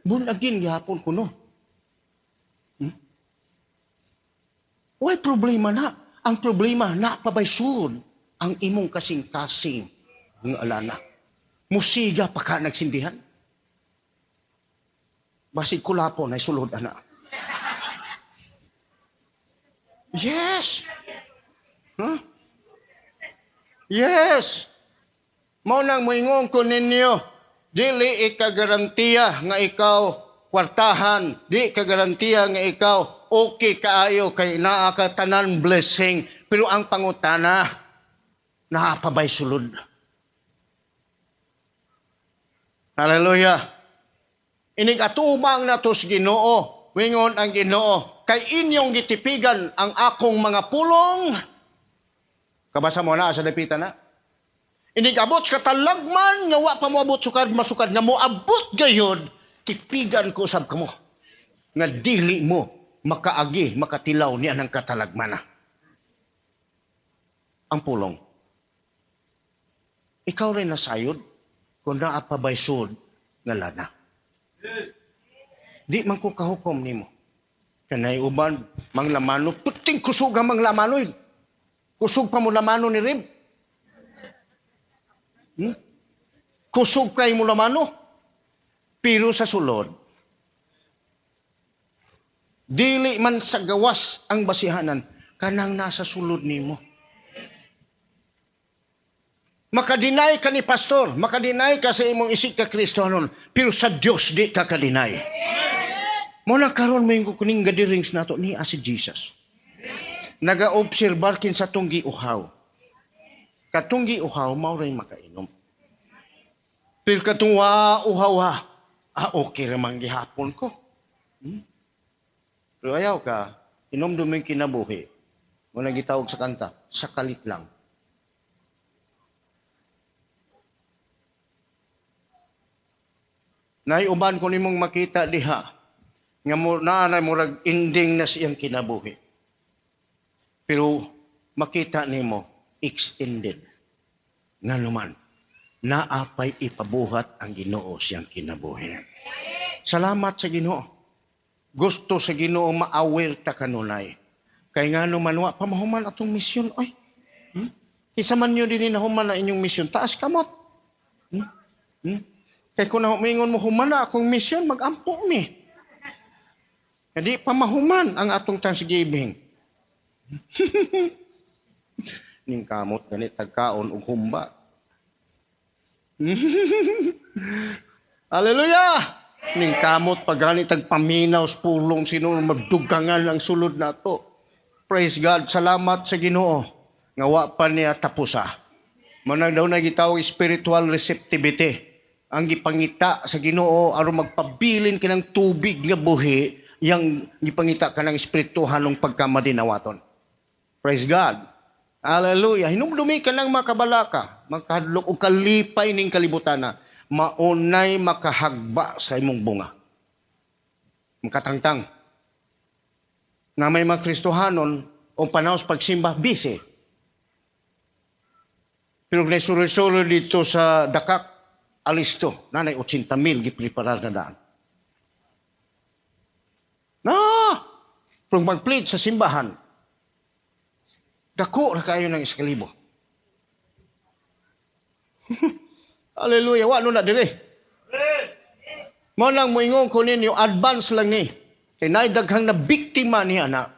Born again gihapon kuno. Way problema na. Ang problema na pabaysud ang imong kasing-kasing nga alana. Musiga pa ka nagsindihan. Basig kulapo na sulod ana. Yes. Huh? Yes. Mao nang moingon ko ninyo, dili ikagarantiya nga ikaw kwartahan, di kagarantiya nga ikaw okay kaayo kay naa ka tanan blessing, pero ang pangutana, naa pa ba'y sulod? Hallelujah. Inig atubang nato sa Ginoo, wingon ang Ginoo, kay inyong gitipigan ang akong mga pulong. Kabasa mo na sa dapitan na. Inig abot sa katalagman nga wa pa moabot sukad masukad nga moabot gayod, tipigan ko sab kamo nga dili mo makaagi makatilaw niya ng katalagmana. Ang pulong. Ikaw rin nasayod kung naa pa ba'y sud nga lana. Di man ko kahukom nimo. Kanay uban manglamano, puting kusog ang manglamanoy. Kusog pa mo lamano ni Rib. Kusog kay mo lamano. Pero sa sulod, dili man sa gawas ang basihanan, kanang nasa sulod nimo. Makadinay ka ni pastor, makadinay ka sa imong isig ka Kristohanon, pero sa Dios di ka kadinay. Mo na karon mo yung kuning gatherings nato ni si Jesus. Naga-obserbar kin sa tunggi uhaw. Katunggi uhaw mao ray makainom. Pero katong wa uhaw ha, okay ra man gihapon ko. Pero ayaw ka, inom duming kinabuhi. Mo na gitawag sa kanta, sa kalit lang. Naiuban ko nimong makita diha. Nga mo naa na murag ending na siyang kinabuhi. Pero makita nimo extended. Nga naman, naapay ipabuhat ang Ginoo siyang kinabuhi. Salamat sa Ginoo. Gusto sa Ginoo ma-aware ta kanunay. Kay nga naman, wa pa mahuman atong misyon oy. Kinsa man nyo din nahuman na inyong misyon, taas kamot. Kay kung mingon mo human na akong misyon, magampo mi. Hindi pa mahuman ang atong thanksgiving. Ning kamot gani tagkaon og humba. Hallelujah! Ning kamot pa gani tag paminaw sa pulong sino magdugangan ang sulod nato. Praise God. Salamat sa Ginoo nga wa pa niya tapusa. Manang daw na gitawag spiritual receptivity. Ang gipangita sa Ginoo aron magpabilin kinang tubig nga buhi, yang gipangita kanang espirituhanong pagkamadinawaton. Praise God. Hallelujah. Hinumdumi ka lang makabalaka, makahadlok og kalipay ning kalibutana, maunay makahagba sa imong bunga. Makatangtang. Na may mga Kristohanon o panahon sa pagsimba, busy. Pero kung suloy-suloy dito sa Dakak, alisto, nanay 80 mil gipreparar na daan. Na! Kung mag-pledge sa simbahan, dako ra kayo ng 1,000. Hallelujah. Wa no na dire. Mo nang moingon ko ninyo, advance lang ni. Kay naay daghang na biktima niya na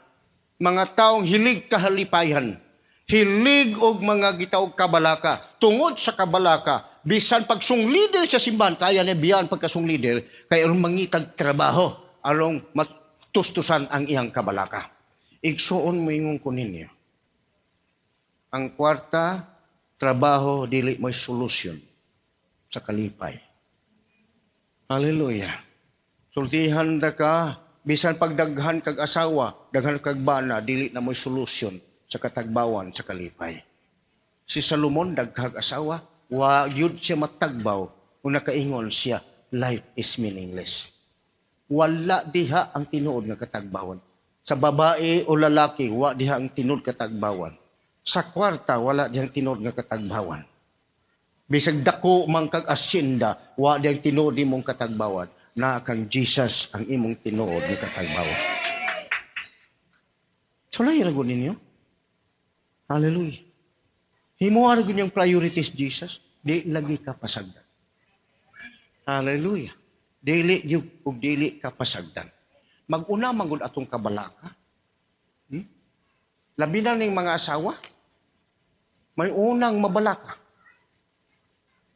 mga taong hilig kahalipayan. Hilig og mga gitawag kabalaka. Tungod sa kabalaka, bisan pag leader sa simbahan, kaya niya biyan pagkasung leader, kay aron mangitag trabaho, aron matustusan ang iyang kabalaka. Igsuon, moingon ko ninyo. Ang kwarta, trabaho, dili mo'y solusyon sa kalipay. Hallelujah. Sultihan da ka, bisan pagdaghan kag asawa, daghan kag bana, dili na mo'y solusyon sa katagbawan sa kalipay. Si Salomon, daghag asawa, wa gyud siya matagbaw kung nakaingon siya, "Life is meaningless." Wala diha ang tinuod nga katagbawan. Sa babae o lalaki, wa diha ang tinuod katagbawan. Sa kwarta, wala dihang tinuod nga katagbawan. Bisag dako man kag asyenda, wa dihang tinuod imong katagbawan. Na kang Jesus ang imong tinuod nga katagbawan. Sulay ra gud ninyo. Hallelujah. Himo ra gud yung priorities Jesus, di lagi ka pasagdan. Hallelujah. Dili gyud ug dili ka pasagdan. Mag-una man gud atong kabalaka. Labi na ning mga asawa. May unang mabalaka.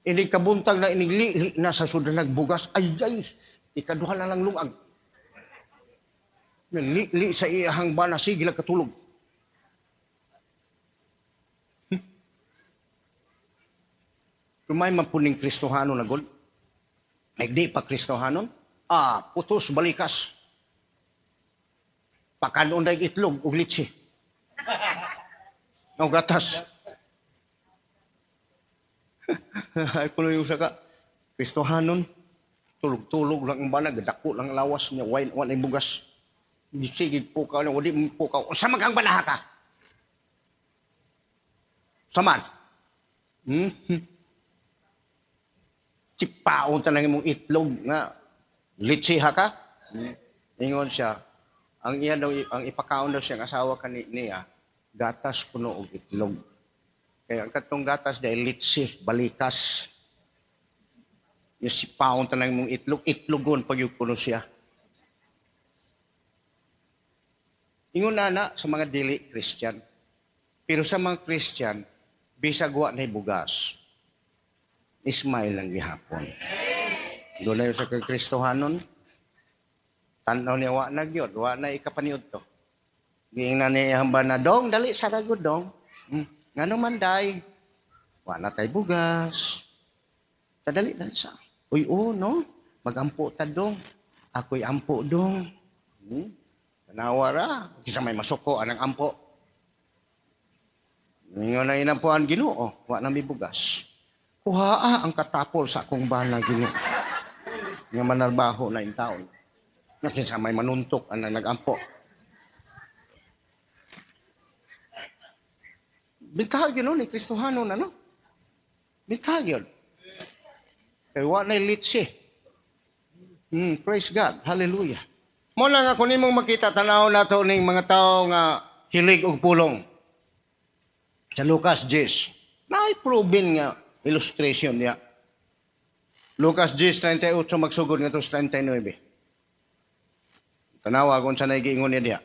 Inig kabuntag na iniglili na sa sudan nagbugas, ay ay, ikaduha na lang lungag. Li sa iyahang bana, sige lang katulog. Kumay man po ning Kristohano na god. Ay di pa Kristohanon. Ah, putos balikas. Pakanon na itlog ug litsi. O gatas. Ay kuno yung saka Kristohanon, tulog-tulog lang ang bana, gadako lang ang lawas niya, wine, wala bugas. Sige po ka, wala mo po ka. Unsa man kang banaha ka? Saman. Sipaon ta nang imong itlog nga litsiha ka. Ingon siya, ang iya daw, ang ipakaon daw siyang asawa kani niya, gatas kuno og itlog. Kaya ang katong gatas dahil litsi, balikas. Yung sipaon ta nang imong itlog, itlogon pag yung kuno siya. Ingon na na sa mga dili Christian. Pero sa mga Christian, bisag wa na'y bugas. Smile lang gihapon. Doon na yun sa Kristohanon. Tanaw niya, wa na gyud, wa na ikapaniud to. Giingnan niya hamba na, "Dong, dali sa ragod, dong." Ngano man, day?" "Wa na tay bugas. Dali, dali sa." "Uy, oh, no? Magampo ta, dong. Ako'y ampo, dong." Tanawa ra. Kisa may masuko, anang ampo. Ingon na inampuan, "Ginoo, wa na mi bugas. Kuhaa ang katapol sa akong bana, Ginoo. Nga manarbaho na in taon." Nakin sa may manuntok ang nagampo. Bintahag yun, no, ni Kristohanon, ano? Bintahag yun. Kay wa na litsi. Praise God. Hallelujah. Mo na nga kung nimong makita, tanaw nato ning mga tao nga hilig og pulong. Sa Lucas 10. Naay proven nga illustration niya. Lucas 10:38 magsugod ngadto sa 39. Tanawa kung sa giingon niya diha.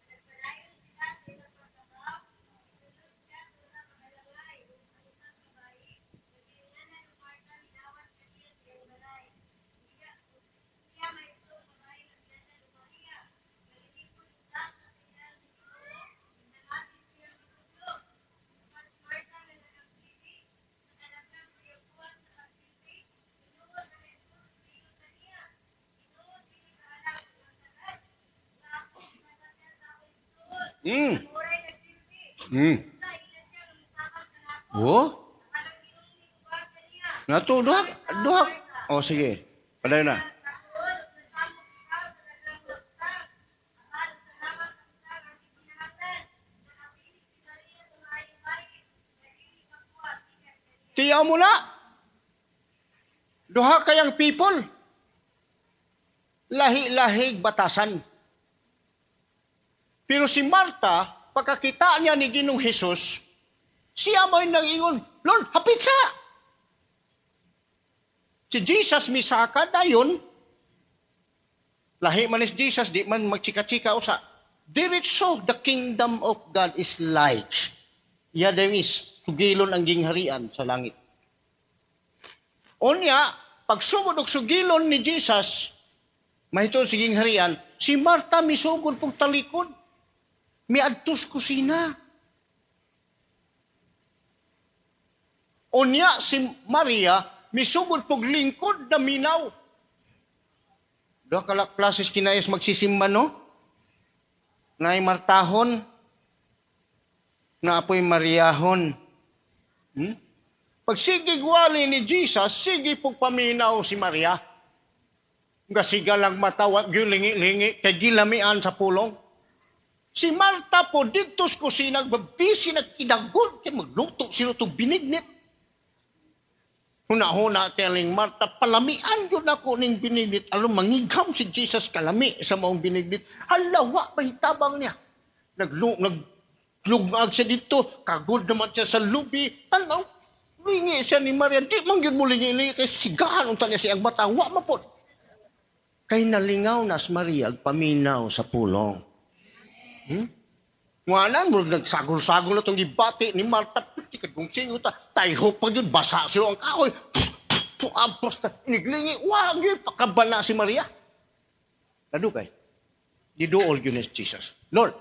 Nagpadayon sila sa ilang paglabaw, misulod siya sa usa ka balangay ug ang usa ka babayi nga giingnan ni Marta midawat kaniya sa iyang balay. Siya may utok nga babayi nga ginganlan og Maria, nga gilipon usab sa tingala sa Ginoo ug nangakig sa iyang gitudlo. Apan si Marta nga nagasilbi sa kadaghan sa iyang buhat sa pagsilbi, tinuod na ni Jesus miingon kaniya, "Ginoo, dili ka alang ang tanan nga ako gipasagdan sa akong igsuon. Ang oray nagsilbi. Unsa ila siya nga motabang kanako?" Oh? Apan ang Ginoo mitubag kaniya, Nato, duha, duha. Oh, sige. Padayon na. "Nagkatuon ug nasamok ikaw sa daghang mga butang. Apan usa lamang ka butang ang gikinahanglan. Nakapili si Maria sa maayong bahin nga dili makuha gikan kaniya." Tiyaw mo na. Duha kayang people. Lahi-lahig batasan. Pero si Marta, pagkakita niya ni Ginoong Hesus, siya mo'y nag-ingon, "Lord, hapit sa!" Si Jesus misaka dayon. Lahi man ni Jesus, di man magchika-chika usa. Diretso, the kingdom of God is like. Iya dayon is, sugilon ang gingharian sa langit. Unya, pagsugod og sugilon ni Jesus, mahitungod sa gingharian, si Marta misugod pug talikod. Miadtos kusina. Unya si Maria misugod pug lingkod na minaw. Duha ka klases kinayos magsisimba, no? Naay Martahon, na apoy Mariahon. Pag sige gwali ni Jesus, sige pug paminaw si Maria. Gasiga lang matawa, gilingi-lingi, kay gilamian sa pulong. Si Marta po dito sa kusina, busy nagkidagod, kay magluto sila itong binignit. Huna-huna telling Marta, "Palamian yun ako ning binignit. Alam, mangigham si Jesus kalami sa maong binignit." Halawa, mahitabang niya. Naglugag siya dito, kagod naman siya sa lubi. Tanaw, lingi siya ni Maria. Di man yun mo lingi-lingi, kay sigahan unta niya siyang mata, wa mapod. Kay nalingaw nas Maria, paminaw sa pulong. Nga na, murag nagsagol-sagol na itong gibati ni Marta. Puti ka kung singo ta. Tayho pa yun, basa siya ang kahoy. Tuabos na, iniglingi. Wag yun, pakabana si Maria. Nadugay. Giduol yun ni Jesus. "Lord,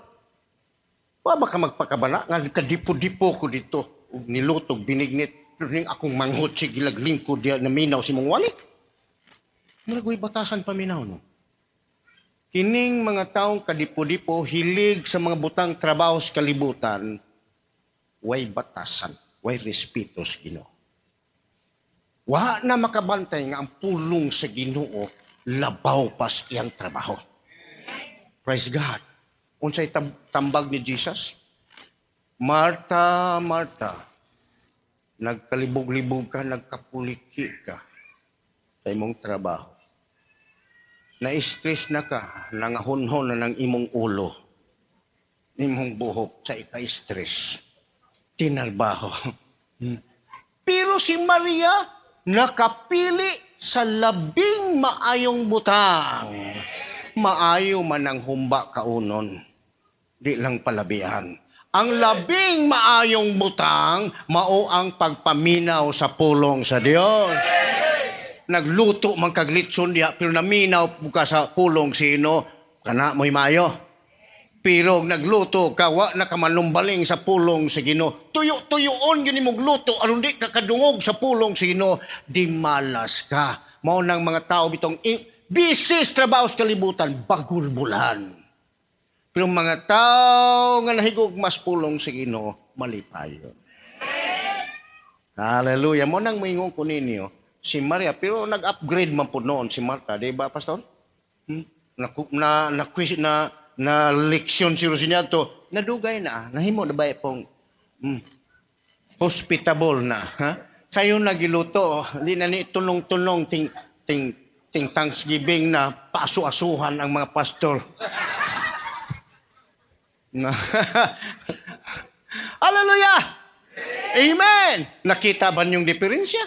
wa ba ka magpakabana? Nga kadipo-dipo ko dito. Ug nilutog binignit. Pero ning akong manghot si gilaglingkod diya naminaw si mong wali." Murag batasan paminaw, no? Kining mga taong kadipo-dipo, hilig sa mga butang trabaho sa kalibutan, way batasan, way respeto sa Ginoo. Wa na makabantay nga ang pulong sa Ginoo labaw pas iyang trabaho. Praise God. Unsay tambag ni Jesus? "Marta, Marta, nagkalibog-libog ka, nagkapuliki ka sa imong trabaho. Na-stress na ka, nangahunhon na ng imong ulo, imong buhok sa ika-stress. Tinarbaho. Pero si Maria, nakapili sa labing maayong butang." Maayo man ang humba kaunon. Di lang palabian. Ang labing maayong butang, mao ang pagpaminaw sa pulong sa Dios. Nagluto man kag litson diha, pero naminaw ka sa pulong sino, kana mo'y maayo. Pero nagluto ka, wa na ka manumbaling sa pulong sa Ginoo. Tuyo-tuyoon yun imong luto, aron di ka kadungog sa pulong sa Ginoo, di malas ka. Mao nang mga tao bitong busy sa trabaho sa kalibutan, bagulbulan. Pero mga tao nga nahigog mas pulong sa Ginoo, malipayon. Hallelujah. Mo nang moingon ko ninyo, si Maria, pero nag-upgrade man po noon si Marta, di ba, Pastor? Hmm? Na, na, na, quiz, na, na leksyon si Rosinato, nadugay na, nahimo na ba pong hospitable na, ha? Sayo nagiluto, di na ni tunong-tunong ting, ting, ting Thanksgiving na paasu-asuhan ang mga pastor. Na. Hallelujah! Amen! Nakita ba niyong diferensya?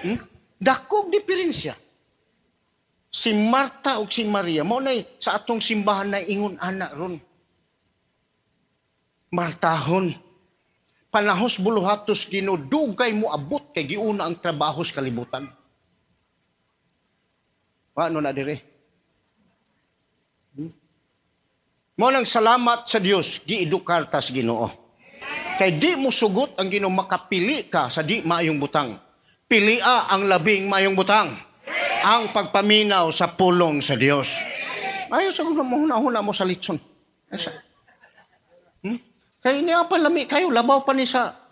Hmm? Dakog diferensya. Si Marta ug si Maria, mao nay sa atong simbahan na ingon ana ron. Martahon. Panahos buluhatos Ginoo, dugay mo abot kay giuna ang trabaho sa kalibutan. Paano na dire? Hmm? Mo nang salamat sa Dios, giedukar ta sa Ginoo. Kay di mo sugot ang Ginoo makapili ka sa di maayong butang. Pilia ang labing maayong butang. Ang pagpaminaw sa pulong sa Dios. Ayo sa mo huna-huna mo sa litson. Ay, sa? Kay niya pa lami kayo labaw pa ni sa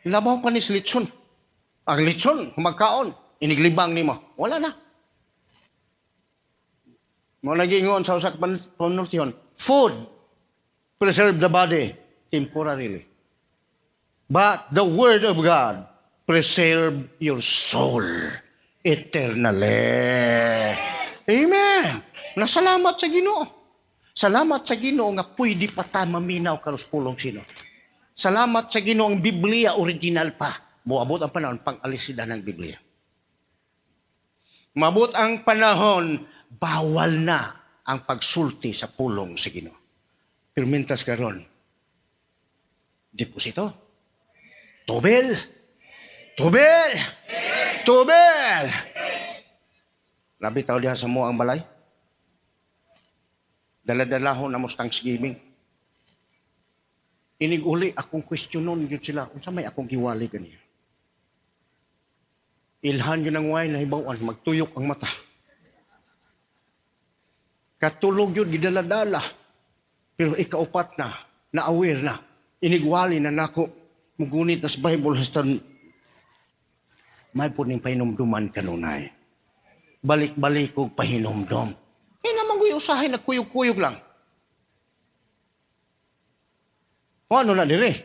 labaw pa ni sa litson. Ang litson magkaon iniglibang nimo. Wala na. Mo lagi ingon sa usa ka panultihon, food preserve the body temporarily. But the word of God preserve your soul eternally. Amen. Nasalamat sa Ginoo. Salamat sa Ginoo nga pwede pa ta maminaw karos pulong sino. Salamat sa Ginoo ang Biblia original pa. Moabot ang panahon pang-alisida ng Biblia. Mabot ang panahon, bawal na ang pagsulti sa pulong sa Ginoo. Pero mintas karon, deposito. Tubel. Tubel. Tubel. Labi tao diha sa mo ang balay. Dala-dalahon na mo sa Thanksgiving. Inig-uli akong questionon yun sila. Unsa may akong giwali ganiya? Ilhan yun ang wine na hibawan, magtuyok ang mata. Katulog yun, gidala-dala. Pero ikaupat na, na-aware na, inigwali na nako, mugunit na sa Bible, hasta may po ning pahinumduman kanunay. Balik-balik og pahinumdum. Kaya naman guy usahay, nagkuyog-kuyog lang. O ano na dire?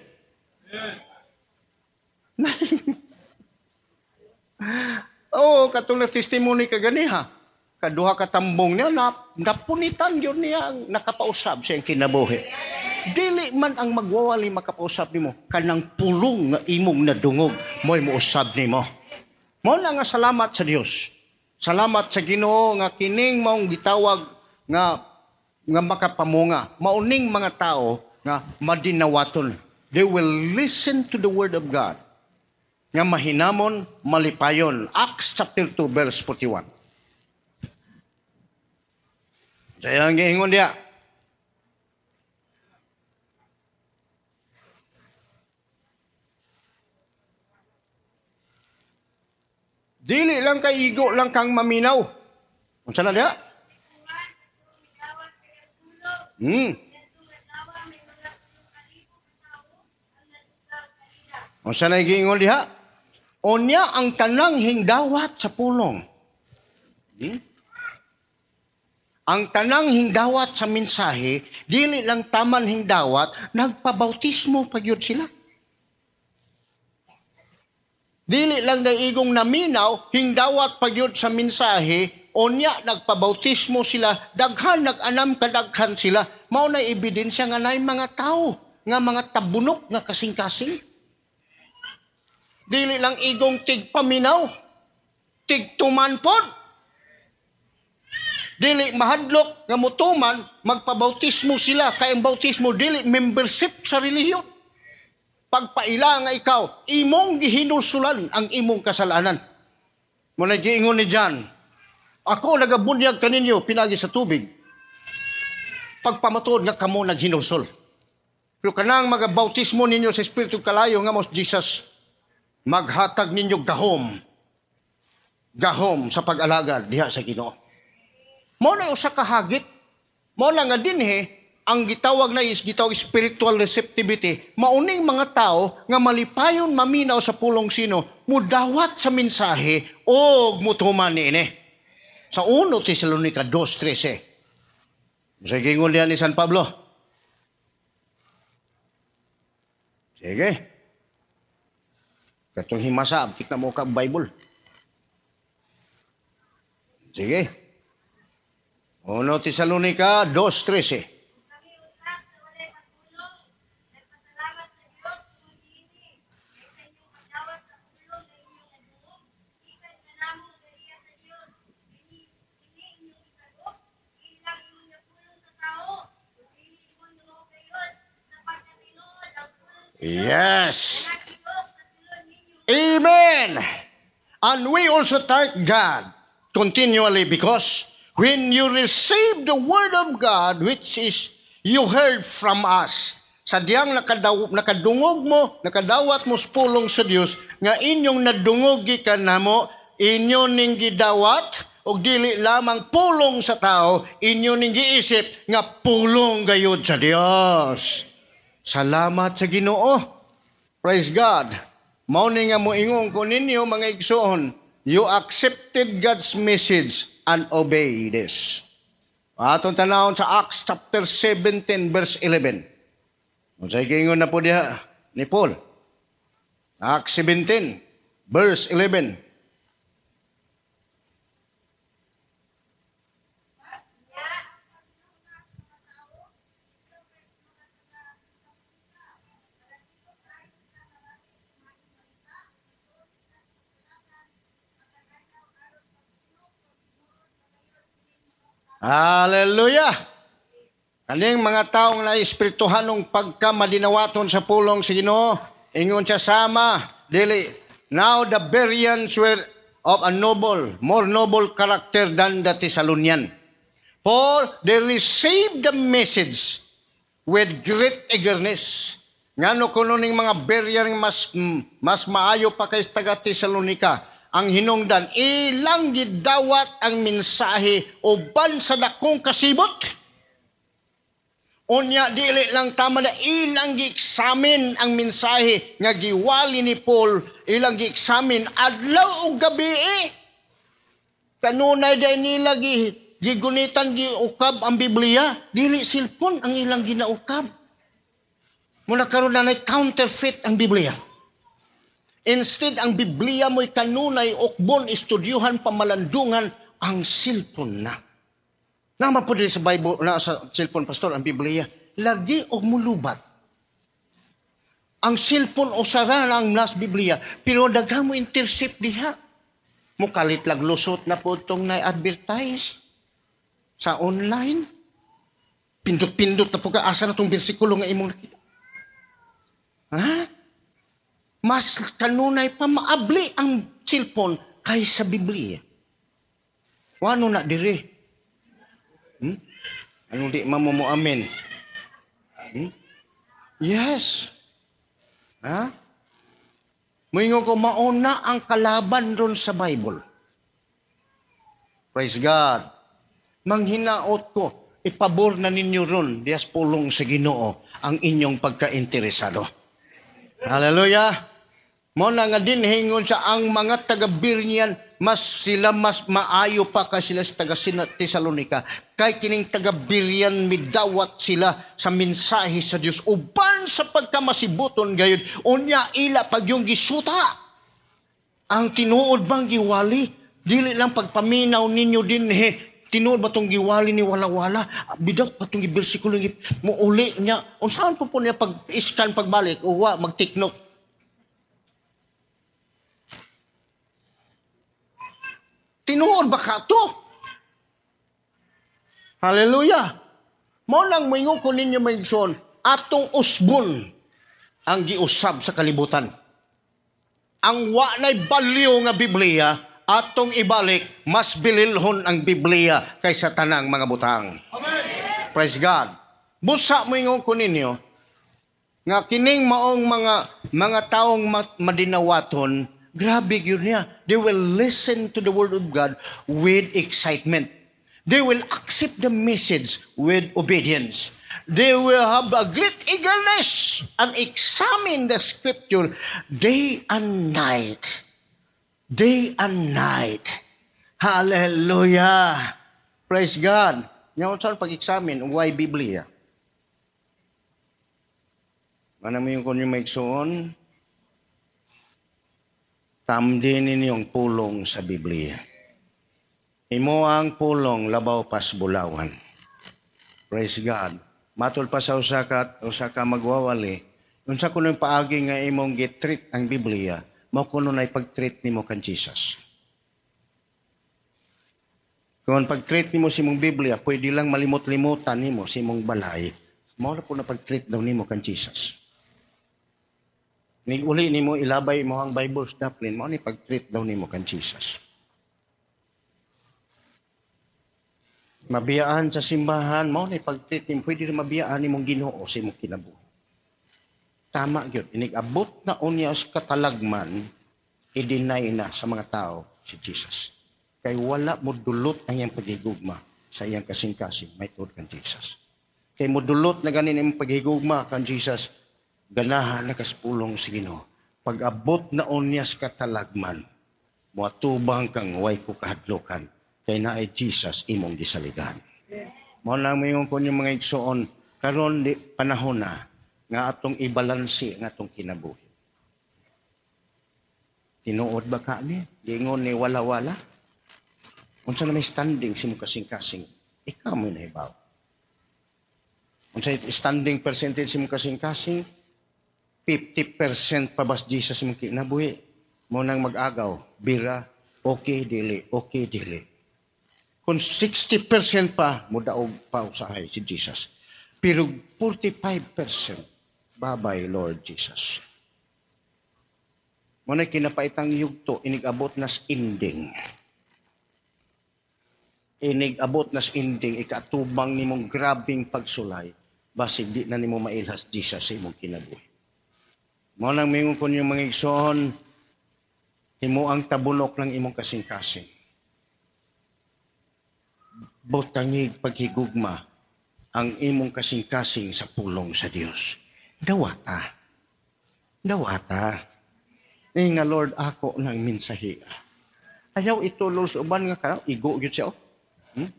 Oo, katulad testimony ka ganiha. Kaduha ka tambong niya, napunitan yun niya ang nakapausab sa iyang kinabuhi. Dili man ang magwawali makapausab nimo, kanang pulong nga imong nadungog, mo'y muusab nimo. Mao na nga salamat sa Dios. Salamat sa Ginoo nga kining maong gitawag nga makapamunga. Mauning mga tao nga madinawaton. They will listen to the word of God. Nga mahinamon, malipayon. Acts chapter 2 verse 41. Saya ang giingon diya. Dili lang kay igo lang kang maminaw. Unsa na diya? Unsa na giingon diha? Unya ang tanang hingdawat sa pulong. Ang tanang hingdawat sa mensahe, dili lang taman hingdawat, nagpabautismo pa gyud sila. Dili lang naigong naminaw, hingdawat pa gyud sa mensahe, unya nagpabautismo sila, daghan nag-anam kadaghan sila. Mao na ebidensya nga naay mga tao, nga mga tabunok nga kasing-kasing. Dili lang igong tigpaminaw, tigtuman pod. Dili mahadlok nga mutuman, magpabautismo sila. Kay ang bautismo dili membership sa relihiyon. Pagpaila nga ikaw, imong gihinulsulan ang imong kasalanan. Muna giingon ni John, ako nagabunyag kaninyo pinagi sa tubig. Pagpamatuod nga kamo naghinulsol. Pero kanang magabautismo ninyo sa Espiritu Kalayo nga mos Jesus, maghatag ninyo gahom. Gahom sa pag-alagad diha sa Ginoo. Mao na usa ka hagit. Mao na nga dinhi Ang gitawag na is gitawag spiritual receptivity, mauning mga tao nga malipayon maminaw sa pulong sino, mudawat sa mensahe og mutuman niini. Sa 1 Tesalonica 2:13. Sa gingon diyan ni San Pablo. Sige. Katong himasa, abtik na mo ka Bible. Sige. 1 Tesalonica 2:13. Kami usab sa walay pagpulong, nagpasalamat sa Dios tungod niini, kay sa inyong pagdawat sa pulong nga inyong nadungog, gikan kanamo diriya sa Dios, kini kini inyong gisagop, dili lang ingon nga pulong sa tawo, kun dili ingon nga mao gayod, sa pagkatinuod ang pulong sa Dios, nga nagtigok sa sulod ninyo. Amen. And we also thank God continually because when you receive the word of God, which is you heard from us, sa diyang nakadungog mo, nakadawat mo sa pulong sa Dios nga inyong nadungog gikan namo, inyo ning gidawat, og dili lamang pulong sa tao, inyo ning giisip nga pulong gayud sa Dios. Salamat sa Ginoo. Praise God. Mao ni nga moingon ko ninyo, mga igsoon, you accepted God's message and obey this. Atong tanawon sa Acts chapter 17 verse 11. Unsay giingon na po diha ni Paul? Acts 17 verse 11. Nya, ang panghunahuna sa mga tawo, ikaw kay sa mga taga Tesalonica, malasiko kaayo sila mabati sa maayong balita, nagtuo sila sa kasulatan, pagkadayaw aron pagsunok og tinuod pagayon kining maong tawo. Hallelujah! Kaning mga taong na espirituhanong pagka madinawaton sa pulong sa Ginoo, ingon siya sama, dili. Now the Bereans were of a noble, more noble character than the Thessalonian. For they received the message with great eagerness. Ngano kuno ning mga Berean mas maayo pa kay taga Thessalonica? Ang hinungdan, ilang gidawat ang mensahe uban sa dakong kasibot. Unya, dili lang tama na ilang gi-examine ang mensahe nga giwali ni Paul, ilang gi-examine adlaw ug gabi eh. Kanunay day nila gigunitan, giukab ang Biblia, dili cellphone ang ilang ginaukab. Muna karon na counterfeit ang Biblia. Instead, ang Biblia mo'y kanunay ukbon, estudyuhan, pamalandungan, ang cellphone na. Nama po din sa Bible, na sa cellphone, Pastor, ang Biblia. Lagi og mulubat. Ang cellphone o sara na ang nas Biblia, pero daghan mo intercept diha. Mukalit lag lusot na po itong na-advertise sa online. Pindot-pindot na po ka, asa na itong bersikulo nga imong nakita. Ha? Mas kanunay pa maabli ang cellphone kaysa Biblia. Wano na dire? Anong di mamo mo amen? Yes. Ha? Moingon ko, mauna ang kalaban ron sa Bible. Praise God. Manghinaot ko, ipabor na ninyo ron, diyas pulong sa Ginoo, ang inyong pagkainteresado. Hallelujah. Mo na nga din hingon sa ang mga taga-Berean, mas sila mas maayo pa kay sila sa taga Tesalonica. Kay kining taga-Berean midawat sila sa mensahe sa Dios uban sa pagkamasibuton gayud, unya ila pag yung gisuta. Ang tinuod bang giwali? Dili lang pagpaminaw ninyo dinhi. Tinuod ba tong giwali ni wala-wala? Bidaw katong bersikulo mo uli niya. Unsaan po po niya pag iskan pagbalik uwa mag-take note. Tinuod ba ka to? Hallelujah. Mao lang moingon ko ninyo, mga igsoon, atong usbon ang giusab sa kalibutan. Ang wa na'y baliw nga Biblia, atong ibalik, mas bililhon ang Biblia kaysa tanang mga butang. Amen. Praise God. Busa moingon ko ninyo, nga kining maong mga taong madinawaton, grabe yun niya. They will listen to the word of God with excitement. They will accept the message with obedience. They will have a great eagerness and examine the scripture day and night. Day and night. Hallelujah. Praise God. Nya unsa pag-examine why Biblia? Mana mo yung kung yung maigsoon? Tamdi ninyo ang pulong sa Biblia. Imo ang pulong labaw pas bulawan. Praise God. Matol pa sa usa ka magwawali. Unsa kuno yung paagi nga imong gitreat ang Biblia, mao kuno nay pag-treat nimo kan Jesus. Kung pag-treat nimo sa imong Biblia, pwede lang malimot-limutan nimo sa imong balay, mao na po na pag-treat daw nimo kan Jesus. Nig uli nimo ilabay mo ang Bible sa daplin, mao ni pag-treat daw nimo kan Jesus. Mabiyaan sa simbahan, mao ni pag-treat nimo, pwede rin mabiyaan nimong Ginoo sa imong kinabuhi. Tama gyud, inig abot na unya sa katalagman, i-deny na sa mga tao si Jesus. Kay wala mo dulot ang iyang paghigugma sa iyang kasing-kasing, may tuod kan Jesus. Kay mo dulot na ganin imong paghigugma kan Jesus, ganahan na kaspulong sa Ginoo. Pag abot na unya sa katalagman, muatubang kang way ko kahadlokan, kay naay Jesus imong gisaligan. Mao lang moingon ko mga igsoon, karon di panahon na nga atong ibalanse ang atong kinabuhi. Tinuod ba ka ni? Giingon ni wala-wala? Unsa na may standing sa imong kasing-kasing, ikaw mo nahibaw. Unsa standing percentage sa imong kasing-kasing, 50% pa bas Jesus imong kinabuhi. Mo nang mag-agaw, bira, okay, dili, okay, dili. Kung 60% pa, mudaog pa usahay si Jesus. Pero 45%, bye-bye, Lord Jesus. Mo na kinapaitang yugto, inig-abot nas ending. Inig-abot nas ending, ikatubang nimong grabing pagsulay, basig di na nimo mailhas Jesus sa imong kinabuhi. Mao nang mingon ko niyong mga igsoon, himo ang tabunok ng imong kasing-kasing. Butangig paghigugma ang imong kasing-kasing sa pulong sa Dios. Dawata. Dawata. Eh nga Lord, ako nang mensahe. Ayaw itulo sa uban nga ka, igo gyud siya. Oh.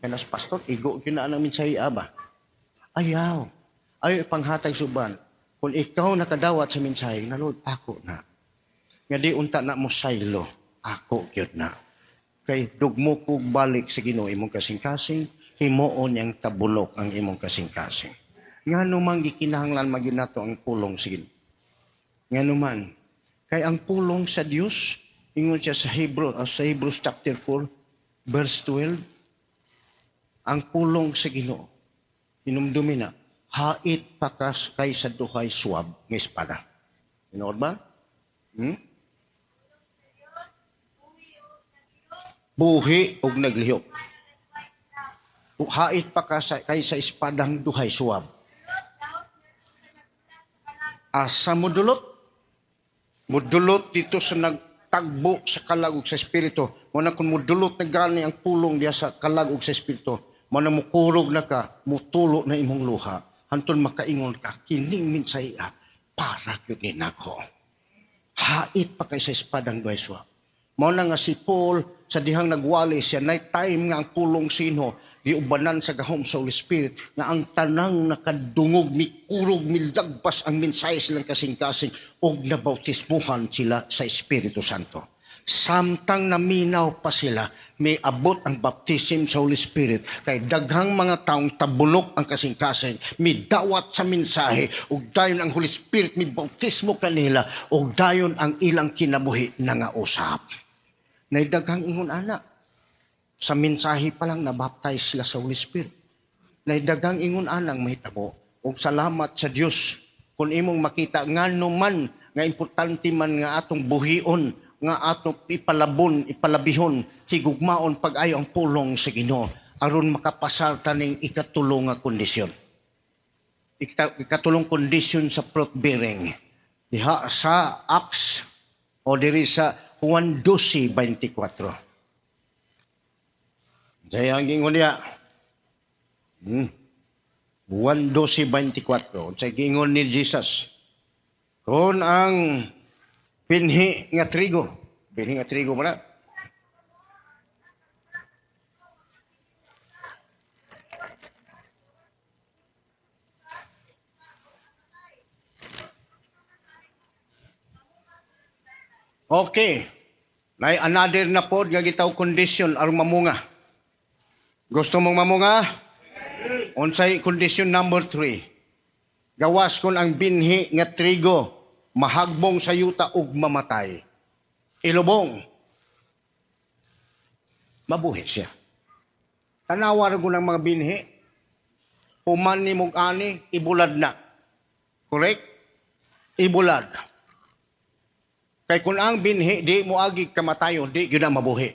Kanas pastor, igo gyud na ang mensahe ba? Ayaw. Ayaw ipanghatag sa uban. Kung ikaw nakadawat sa mensahe, na Lord, ako na. Nga di unta na mo saylo, ako gyud na. Kay dugmo kog balik sa Ginoo imong kasing-kasing, himuon niyang tabulok ang imong kasing-kasing. Nga man gikinahanglan magyud nato ang pulong sa Ginoo. Nga man, kay ang pulong sa Dios, ingon siya sa Hebrews chapter 4, verse 12, ang pulong sa Ginoo, hinumdumi na, hait pakas kay sa duhay swab nga espada. Tinuod ba? Buhi og naglihok. Hait pa ka sa, kay sa espadang duhay suwab. Asa mo dulot? Mudulot dito sa nagtagbo sa kalag ug sa espiritu. Mo na kung mudulot na gani ang pulong diya sa kalag ug sa espiritu, mo na mukurog na ka, mutulo na imong luha. Hanton makaingon ka, kining mensahe para gyud ni nako. Hait pa kay sa espadang duhay suwab. Mao na nga si Paul sa dihang nagwali siya, night time nga ang pulong sino giubanan sa gahom sa Holy Spirit nga ang tanang nakadungog mikurog milagpas ang mensahe silang kasing-kasing og nabautismuhan sila sa Espiritu Santo. Samtang naminaw pa sila, may abot ang baptism sa Holy Spirit kay daghang mga taong tabulok ang kasing-kasing, may dawat sa mensahe ug dayon ang Holy Spirit may bautismo kanila ug dayon ang ilang kinabuhi na nga usap. Nay daghang ingon ana. Sa mensahe pa lang nabaptize sila sa Holy Spirit. Nay daghang ingon anang mahitabo. Ug salamat sa Dios kung imong makita ngano man nga importante man nga atong buhion, nga atong ipalabon, ipalabihon, higugmaon pag-ayo ang pulong sa Ginoo aron makapasar taning ikatulo nga kondisyon. Ikatulong kondisyon sa fruit bearing. Diha sa Acts o diri sa Juan 12:24. Jaya ang gingon niya. Juan 12:24. Unsay giingon ni Jesus? Kung ang binhi nga trigo, binhi nga trigo mo na. Okay. Nay another na pod nga gitaw condition aron mamunga. Gusto mong mamunga? Unsay condition number 3? Gawas kon ang binhi nga trigo mahagbong sa yuta ug mamatay. Ilubong. Mabuhi siya. Tanawa ra gud ang mga binhi. Human ni mong ani, ibulad na. Correct? Ibulad. Kay kung ang binhi di mo agi kamatayon, di gyud na mabuhi.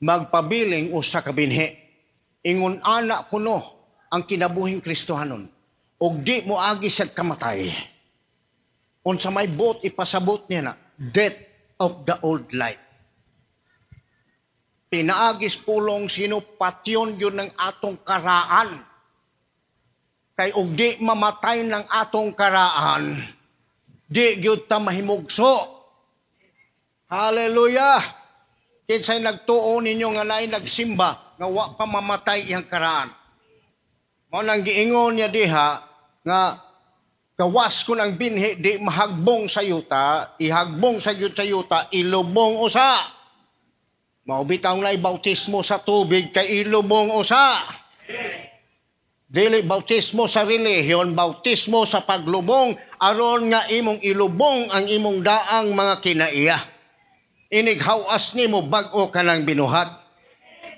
Magpabiling usa ka binhi. Ingon ana kuno ang kinabuhing Kristohanon. Ug di mo agi sa kamatay. Unsa may buot ipasabot niya na death of the old life. Pinaagis pulong sino patyon yun ng atong karaan. Kay og di mamatay ng atong karaan, di gyud ta mahimugso. Hallelujah! Kinsay nagtuo ninyo nga naay nagsimba nga wa pa mamatay iyang karaan. Mao nang giingon niya diha nga gawas kun ang binhi di mahagbong sa yuta, ihagbong sa gyud sa yuta, ilubong usa. Mao bitaw na bautismo sa tubig kay ilubong usa. Dili bautismo sa relihiyon, bautismo sa paglubong aron nga imong ilubong ang imong daang mga kinaiya. Inighawas nimo bag-o ka nang binuhat.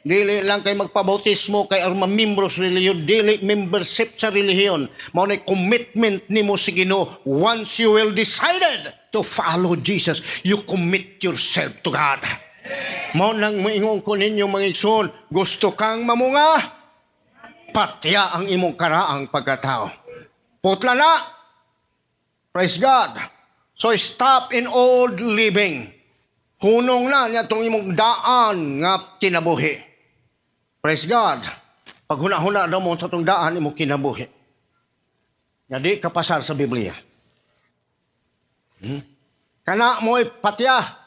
Dili lang kay magpabautismo kay aron mamembro sa relihiyon, dili membership sa relihiyon. Mao na commitment nimo sa Ginoo. Once you will decided to follow Jesus, you commit yourself to God. Mao nang moingon ko ninyo, mga igsoon, gusto kang mamunga? Patya ang imong karaang pagkatao. Putla na! Praise God! So stop in old living. Hunong na niya itong imong daan nga kinabuhi. Praise God. Pag huna-huna daw mo sa itong daan imong kinabuhi. Nga di kapasar sa Biblia. Kana mo'y patya.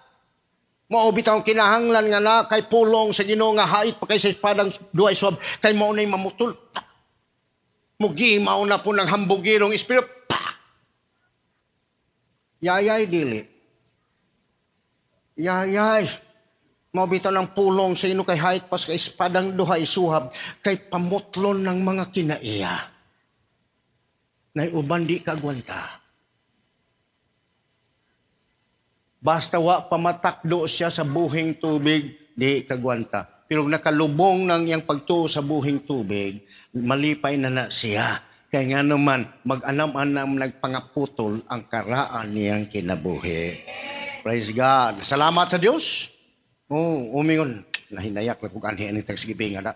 Mao bitaw ang kinahanglan nga na kay pulong sa Ginoo nga hait pa kay sa espadang duhay swab kay mao nay mamutol. Mugimaw na po ng hambugirong espiritu. Pa! Yayay dili. Yayay. Mao bitaw ng pulong sa Ginoo kay hait pas kay espadang duhay suhab kay pamutlon ng mga kinaiya. Nay uban di kagwanta. Basta wa pamatakdo siya sa buhing tubig, di kagwanta. Pero nakalubong ng iyang pagtuo sa buhing tubig, malipay na na siya. Kaya nga naman, mag-anam-anam nagpangaputol ang karaan niyang kinabuhi. Praise God. Salamat sa Diyos. Oh, umingon. Nahinayak na kung anhi ang tagsigibing na.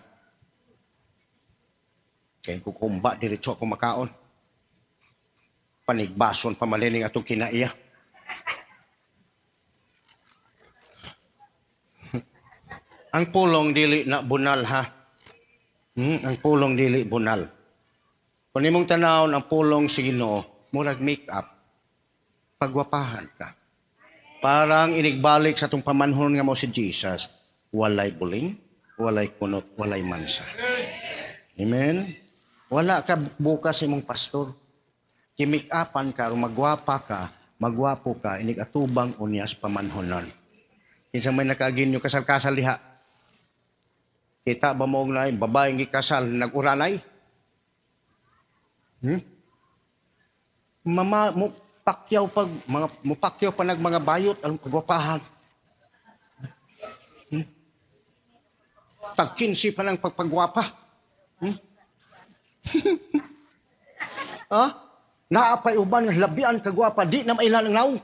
Kaya kukumba, diretso ako makaon. Panigbason pamalining atong kinaiya. Ang pulong dili na bunal ha. Ang pulong dili bunal. Kung imong tanawon ang pulong sa Ginoo, murag make-up, pagwapahan ka. Parang inigbalik sa atong pamanhon nga mo si Jesus, walay buling, walay kunot, walay mansa. Amen? Wala ka bukas imong pastor. Kimik-upan ka, magwapa ka, magwapo ka, inig-atubang unyas pamanhonon. Kinsa may nakaagin nyo kasal-kasal diha. Kita ba mo na babaeng gikasal nag-uranay? Mama mo pakyaw pag mga mo pakyaw pa nag mga bayot ang kagwapahan. Tag 15 pa ng pagpagwapa. Ha? Naapay uban nga labian kagwapa di na mailan ang naong.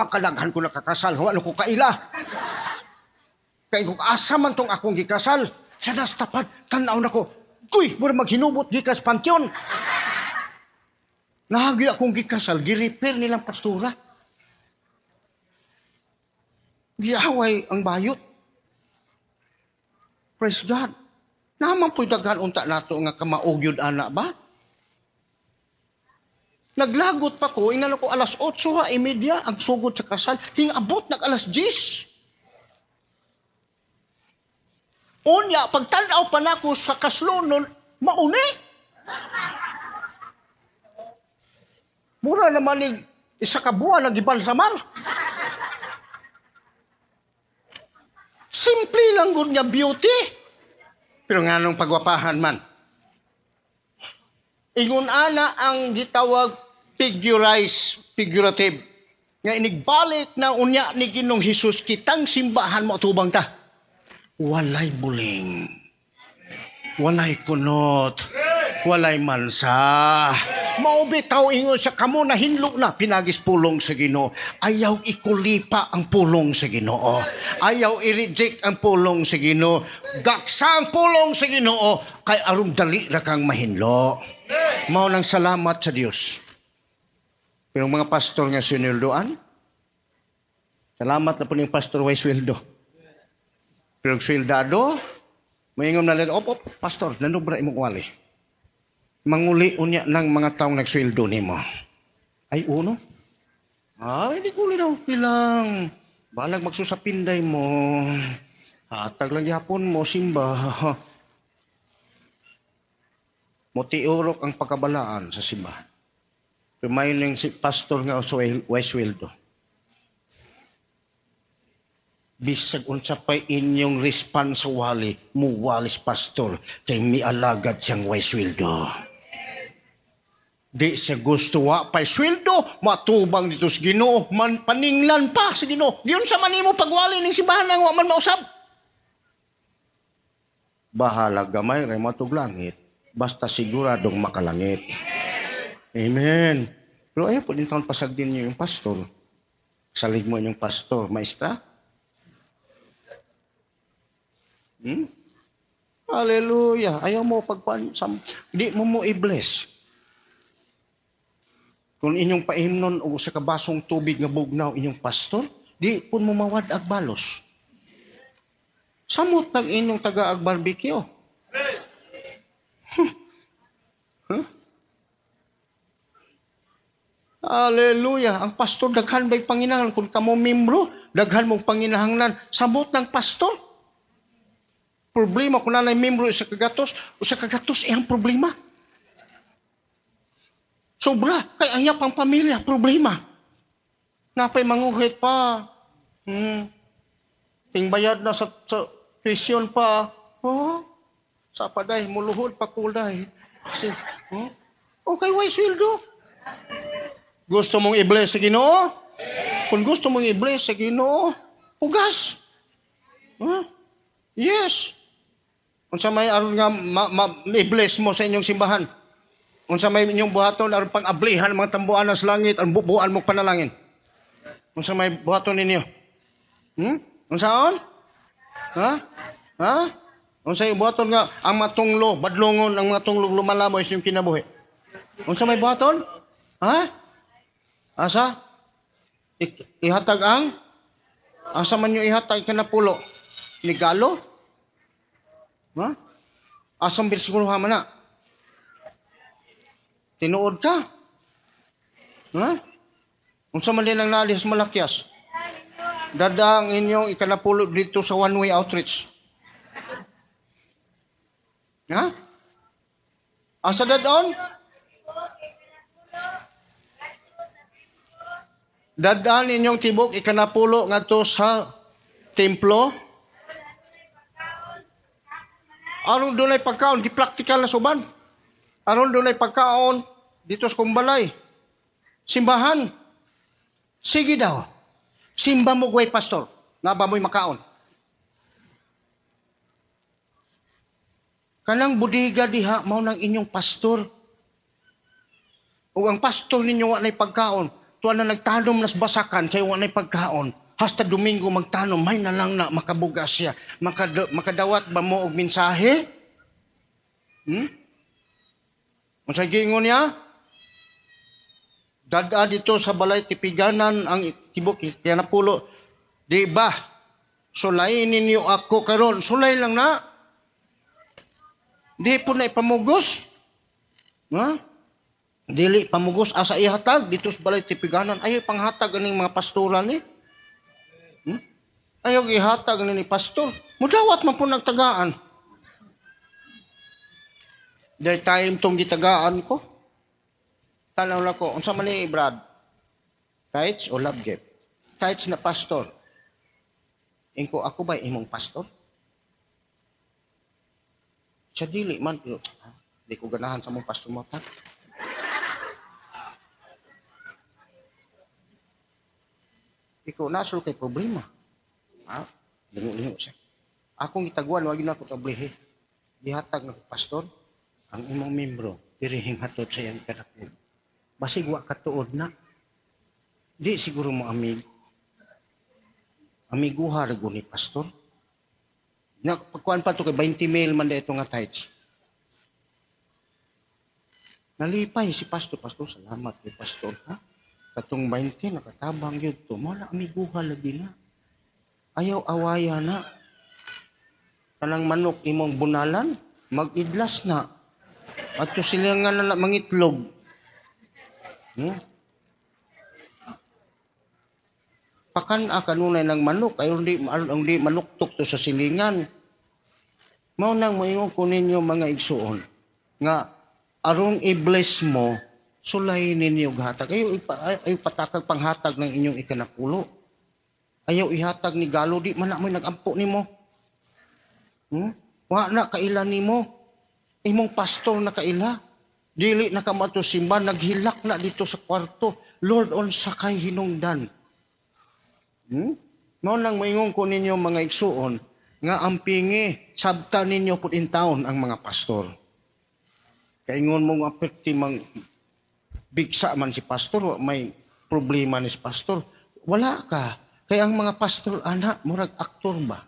Ang kalaghan ko nakakasal, wala ko kaila. Kay kung asa man tong akong gikasal, sa nastapad, tanaw na ko, kuy, mura maghinubot gikas pantion. Nahagi akong gikasal, girepair nilang pastura. Giaway ang bayot. Praise God. Naman po'y daghan unta nato nga kamaog yun ana ba? Naglagot pa ko, inano ko alas 8:30 ang sugod sa kasal, hingabot nag alas 10. Unya, pagtanaw pa nako sa kaslonon, mauni. Mura naman ni isa ka buwan ang gibalsamar. Simple lang gud nga beauty. Pero nga nung pagwapahan man. Ingon ana ang gitawag figurize, figurative. Nga inigbalik na unya ni Ginoong Hesus kitang simbahan mo tubang ta. Walay buling. Walay kunot. Walay mansa. Mao bitaw ingon sa kamo na hinlo na pinagis pulong sa Ginoo. Ayaw ikulipa ang pulong sa Ginoo. Ayaw i-reject ang pulong sa Ginoo. Gaksa ang pulong sa Ginoo kay aron dali ra kang mahinlo. Mao nang salamat sa Dios. Pero mga pastor nga sinuldoan, salamat na po ning pastor way sweldo. Pero sweldado, maingon na lang, "Op, op, pastor, nanubra imong wali." Manguli unya ng mga taong nagsweldo nimo. Ay, uno? Ay, di ko daw bilang. Balag magsusapinday mo. Hatag lang yapon mo, simba. Motiurok ang pagkabalaan sa simbahan. Tumayo si pastor nga way sweldo. Bisag unsa pa'y inyong response sa wali, muwalis pastor, kay mialagad siyang way sweldo. Di sa gusto wa pa'y sweldo, matubang dito sa Ginoo, man paninglan pa sa Ginoo. Giyon sa manimo pagwali ning simbahan nang wa man mausab. Bahala gamay ray matug langit, basta siguradong makalangit. Amen. Pero ayaw po din taon pasagdin niyo yung pastor. Salig mo inyong pastor, maestra. Hallelujah. Ayaw mo pagpan sam, di mo mo i-bless. Kung inyong paimnon og usa ka basong tubig nga bugnaw inyong pastor, di pun mo mawad ag balos. Samot nag inyong taga ag barbecue. Huh? Huh? Hallelujah. Ang pastor daghan ba'y panginahanglan? Kung kamo membro, daghan mong panginahanglan. Samot ng pastor. Problema kung nanay membro 1 kagatos, 1 kagatos iyang problema. Sobra, kay ang pang pamilya, problema. Napay manguhit pa. Tingbayad na sa tuition pa. Oh, sa paday, muluhod pa kulay. Kasi, oh, okay, why sweldo? Gusto mong i-bless sa Ginoo? Kung gusto mong i-bless sa Ginoo, hugas. Huh? Yes. Unsa may aron nga i-bless mo sa inyong simbahan? Unsa may inyong buhaton aron pang-ablihan mga tambuan sa langit, ang bubuan mo panalangin? Unsa may buhaton ninyo? Unsaon? Ha? Ha? Unsa yung buhaton nga ang matunglo, badlongon ang mga tunglo lumalamoy sa inyong kinabuhi? Unsa may buhaton? Ha? Asa? Ihatag ang? Asa man nyo ihatag kanapulo? Nigalo? Ha? Asang bersikulo man na? Tinuod ka? Ha? Unsa man din ang naalis Malakyas? Dada ang inyong ikanapulo dito sa one-way outreach. Ha? Asa dadon? Dadaan inyong tibok ikanapulo ngadto sa templo. Aron dunay pagkaon, di praktikal na suban. Aron dunay pagkaon dito sa kumbalay. Simbahan. Sige daw. Simba mo gway pastor. Nga ba mo'y makaon? Kanang budiga diha mao nang inyong pastor. Ug ang pastor ninyo wa nay pagkaon. Tuwa na nagtanom nas basakan kay wa nay pagkaon. Hasta Domingo magtanom, may na lang na makabugas siya. Makadawat ba mo og mensahe? Unsa giingon niya? Dada dito sa balay tipiganan ang tibok kanapulo. Di ba? Sulayin ninyo ako karon. Sulay lang na. Di po na ipamugos. Ha? Dili pamugos asa ihatag dito sa balay tipiganan. Ayaw panghatag aning mga pastora ni. Ayaw ihatag ni pastor. Mudawat man po nagtagaan. Dahil time tong gitagaan ko. Tanaw lang ko, unsa man ni Brad? Tithes o love gift? Tithes na pastor. Ingko ako ba imong pastor? Siya dili man. Pero, ah, di ko ganahan sa mong pastor mo. Ta. Ikaw, nasol kay problema. Ha? Lingo-lingo siya. Akong gitaguan, wag na ako tablihi. Gihatag na ko, pastor, ang imong membro, dirihing hatod sa iyang kadakol. Basig wa katuod na. Di siguro mo amigo. Amiguha ra ni pastor. Na, pagkuan pa to kay 20 mil man ito nga tithes. Nalipay si pastor. Pastor, salamat kay pastor, ha? Katong 20, nakatabang yun to. Mala, amiguha lagi na. Ayaw awaya na. Kanang manok imong bunalan, mag-idlas na. At to sila nga na mangitlog. Pakan a kanunay ng manok, ay hindi manuktok to sa silingan. Mao nang moingon ko ninyo mga igsuon, nga arong i-bless mo, sulay ninyo og hatag. Ayaw, ayaw patakag panghatag ng inyong ikanapulo. Ayaw ihatag ni Galo, di man na mo'y nagampo nimo. Wa na kaila nimo. Imong pastor na kaila. Dili na ka mato simba, naghilak na dito sa kwarto. Lord, unsa kay hinungdan? Mao nang moingon ko ninyo mga igsuon, nga ang pingi, sabta ninyo pud in town ang mga pastor. Kaingon mo nga perti mang bigsa man si pastor, wa may problema ni si pastor. Wala ka. Kaya ang mga pastor, ana, murag aktor ba?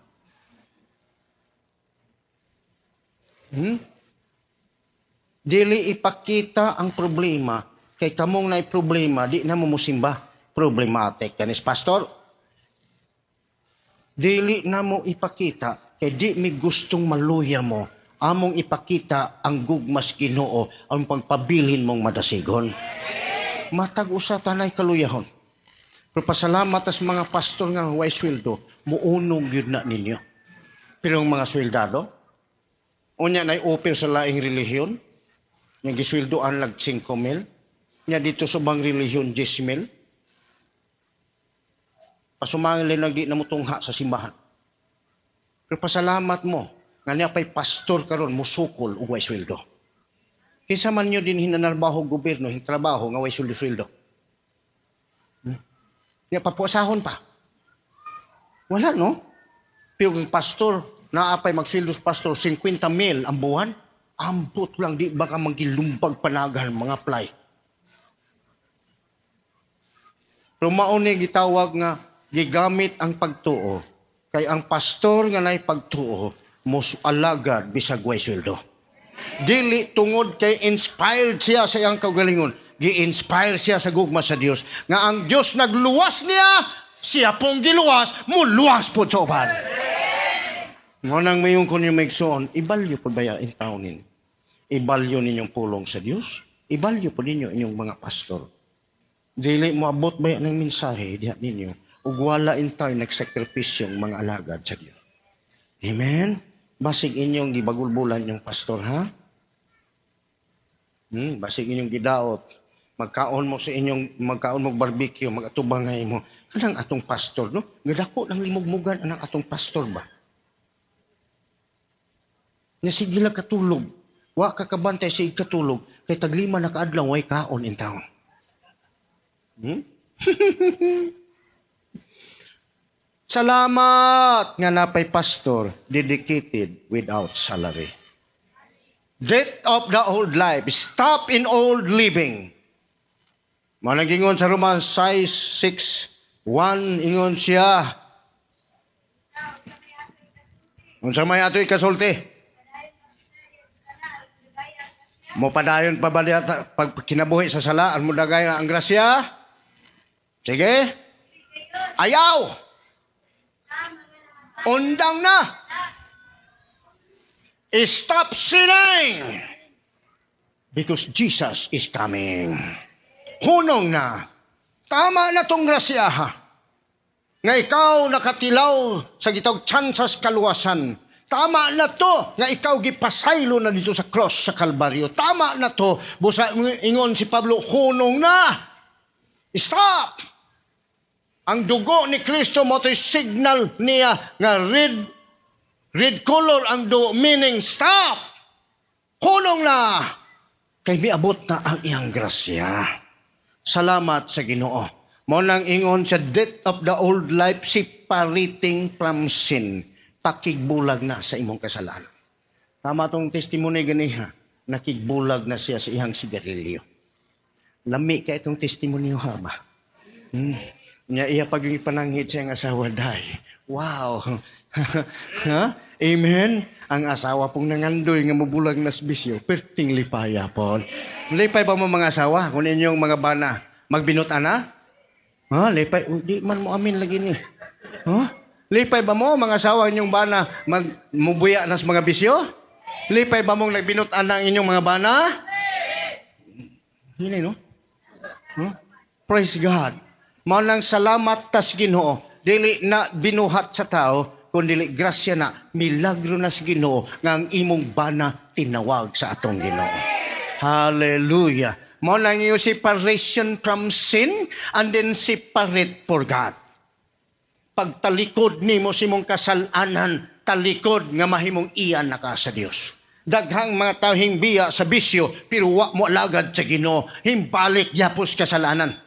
Dili ipakita ang problema, kay kamong naay problema, di na mo musimba. Problematic kanis pastor. Dili na mo ipakita, kay di mi gustong maluya mo, among ipakita ang gugmas Ginoo, ang pagpabilin mong madasigon. Matag usa tanay kaluyahon. Pero pasalamat as mga pastor nga way sweldo, muunong yun na ninyo. Pero ang mga sweldado, unya na'y open sa laing relihiyon, nga gisweldoan lag 5 mil, nya dito sa ubang relihiyon 10 mil. Pasumangil lang di na mo tungha sa simbahan. Pero pasalamat mo, nga niya pa'y pastor karon musukol ug way sweldo. Kinsa man nyo din hinanarbaho gobyerno, hintrabaho nga way sweldo-sweldo. Niya papuasahon pa. Wala, no? Pero ang pastor, naapay magsweldo sa pastor, 50 mil ang buwan. Ambot lang, di ba ka magilumbag panagan mga play. Pero mao ni gitawag nga gigamit ang pagtuo. Kay ang pastor nga nay pagtuo, mos alagad bisag way sweldo. Dili tungod kay inspired siya sa iyang kaugalingon. Gi-inspire siya sa gugma sa Dios. Nga ang Dios nagluwas niya, siya pong giluwas, muluwas po sa uban. Nga nang mayon ko niyo maigsoon, ibalyo po ba in taon ninyo? Ibalyo ninyong pulong sa Dios? Ibalyo po ninyo inyong mga pastor. Dili mo abot ba ng mensahe diha ninyo? Ug wala in tayo nagsakripisyong mga alagad sa Dios. Amen? Basig inyong gibagulbulan yung pastor, ha? Basig inyong gidaot. Magkaon mo sa inyong, magkaon mo barbecue, magatubangay mo. Kanang atong pastor, no? Gadako ng limugmugan anang atong pastor ba? Nga sige lang katulog. Wa ka kabantay sige katulog. Kay taglima na kaadlaw, way kaon in town. Salamat nga napay pastor dedicated without salary. Death of the old life. Stop in old living. Managingon sa Romans 6:1, ingon siya. Unsa may ato'y kasulti? Mo padayon pa ba diya pag kinabuhi sa sala, ang mudagay ang grasya? Sige. Ayaw! Undang na! Stop sinning! Because Jesus is coming. Hunong na. Tama na tong grasyaha. Nga ikaw nakatilaw sa gitawag tsansas kaluwasan. Tama na to nga ikaw gipasaylo na dito sa cross sa Kalbaryo. Tama na to. Busa ingon si Pablo, hunong na. Stop! Ang dugo ni Kristo mao to'y signal niya nga red red color ang dugo, meaning stop. Hunong na. Kay miabot na ang iyang grasya. Salamat sa Ginoo. Mao nang ingon sa death of the old life, separating from sin. Pakigbulag na sa imong kasalanan. Tama tong testimony ganiha. Nakigbulag na siya sa iyang sigarilyo. Lami kay itong testimony ha ba? Nya iya pag ipananghid siya ang asawa day. Wow. Ha? Amen. Ang asawa pong nangandoy nga mabulag na sa bisyo, perting lipaya po. Lipay ba mo mga asawa kung inyong mga bana magbinut ana? Ha, lipay? Uy, di man mo amin lagi ni. Ha? Lipay ba mo mga asawa inyong bana mag mubuya na sa mga bisyo? Lipay ba mong nagbinut ana ang inyong mga bana? Hinay, no? Huh? Praise God. Mao nang salamat tas Ginoo. Dili na binuhat sa tao, kun dili grasya na, milagro na sa Ginoo nga ang imong bana tinawag sa atong Ginoo. Hallelujah. Mao nang yung separation from sin and then separate for God. Pagtalikod nimo sa imong kasalanan, talikod nga mahimong iyan na ka sa Dios. Daghang mga tao hingbiya sa bisyo, pero wa mo alagad sa Ginoo, himbalik yapos kasalanan.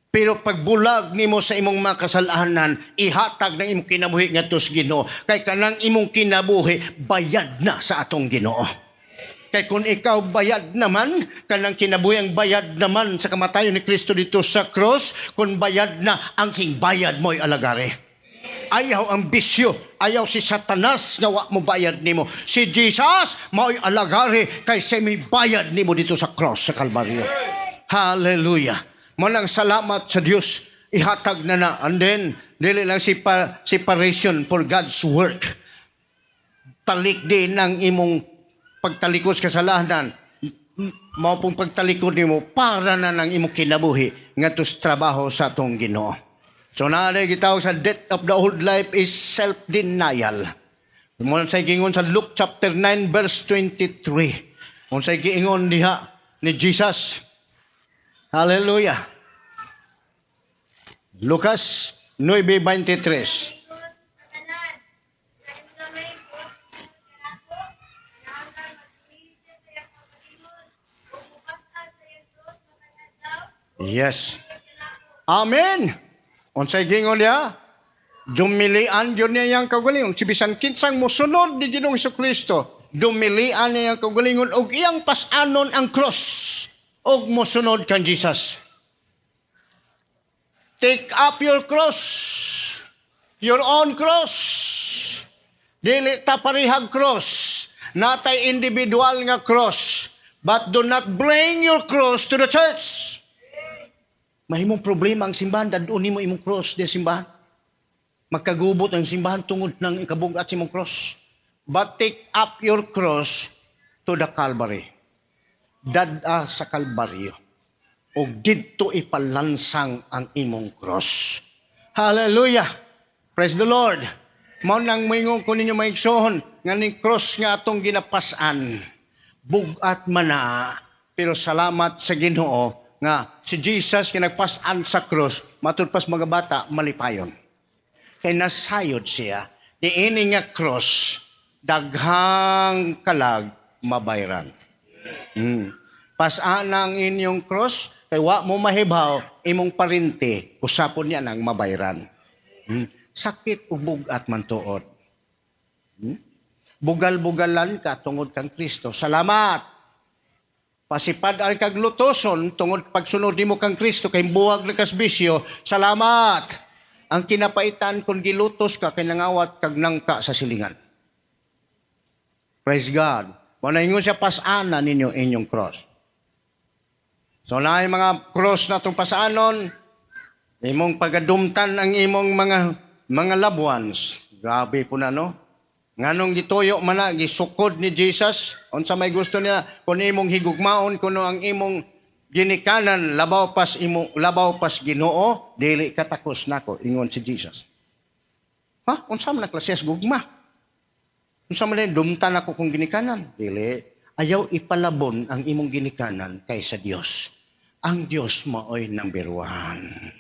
Pero pagbulag nimo sa imong mga kasalanan, ihatag ng imong kinabuhi ngadto sa Ginoo. Kay kanang imong kinabuhi bayad na sa atong Ginoo. Kay kung ikaw bayad naman, kanang kinabuhi ang bayad naman sa kamatayon ni Kristo dito sa cross, kung bayad na, ang bayad mo'y alagare. Ayaw ang bisyo, ayaw si Satanas nga wa mo bayad nimo. Si Jesus mao'y alagare kay siya may bayad nimo dito sa cross sa Kalbaryo. Hallelujah. Mao nang salamat sa Dios. Ihatag na na. And then, dili lang separation for God's work. Talik din ang imong pagtalikos kasalanan. Mao pong pagtalikod nimo para na ng imong kinabuhi ngadto sa trabaho sa atong Ginoo. So naa gitawag sa death of the old life is self-denial. Mo sa giingon sa Luke chapter 9 verse 23. Unsay giingon diha ni Jesus? Hallelujah. Lucas 9:23. Ingon sa tanan, sa mga may buot kanako, kinahanglan magdumili siya sa iyang kaugalingon, ug mupas-an sa iyang krus matag adlaw, ug kanako. Amen. Unsay giingon niya? Dumilian yun niya iyang kaugalingon. Si bisan kinsang mosunod ni Ginoong Kristo, dumilian niya iyang kaugalingon og iyang pasanon ang cross og mosunod kan Jesus. Take up your cross. Your own cross. Dili ta parehag cross. Natay individual nga cross. But do not bring your cross to the church. Mahimong problema ang simbahan, dad-on nimo imong cross di simbahan. Magkagubot ang simbahan tungod ng ikabugat sa imong cross. But take up your cross to the Calvary. Dad-a sa Kalbaryo. O didto ipalansang ang imong cross. Hallelujah! Praise the Lord! Mao nang moingon ko ninyo, mga igsoon, nga ning cross nga atong ginapasan, bugat man na, pero salamat sa Ginoo nga si Jesus nga nagpasan sa cross, matud pas mga bata, malipayon. Kay nasayod siya, niini nga cross, daghang kalag mabayran. Pasana ang inyong cross, kay wa mo mahibaw, imong parente, usapon niya nang mabayran. Sakit ug bugat man tuod. Bugal-bugalan ka tungod kang Kristo. Salamat! Pasipad ang kag lutoson tungod pagsunod nimo kang Kristo kay buwag na kas bisyo. Salamat! Ang kinapaitan kung gilutos ka kay nangawat kag nangka sa silingan. Praise God. Mao na ingon siya, pasana ninyo inyong cross. So na mga cross na itong pasanon, imong pagadumtan ang imong mga loved ones. Grabe po na, no? Nganong gituyo man na, gisukod ni Jesus, unsa may gusto niya, kung imong higugmaon kuno ang imong ginikanan labaw pas Ginoo, dili ka takos nako, ingon si Jesus. Ha? Unsa man na klase sa gugma? Unsa man na dumtan ako kung ginikanan? Dili. Ayaw ipalabon ang imong ginikanan kaysa Dios. Ang Dios maoy number one.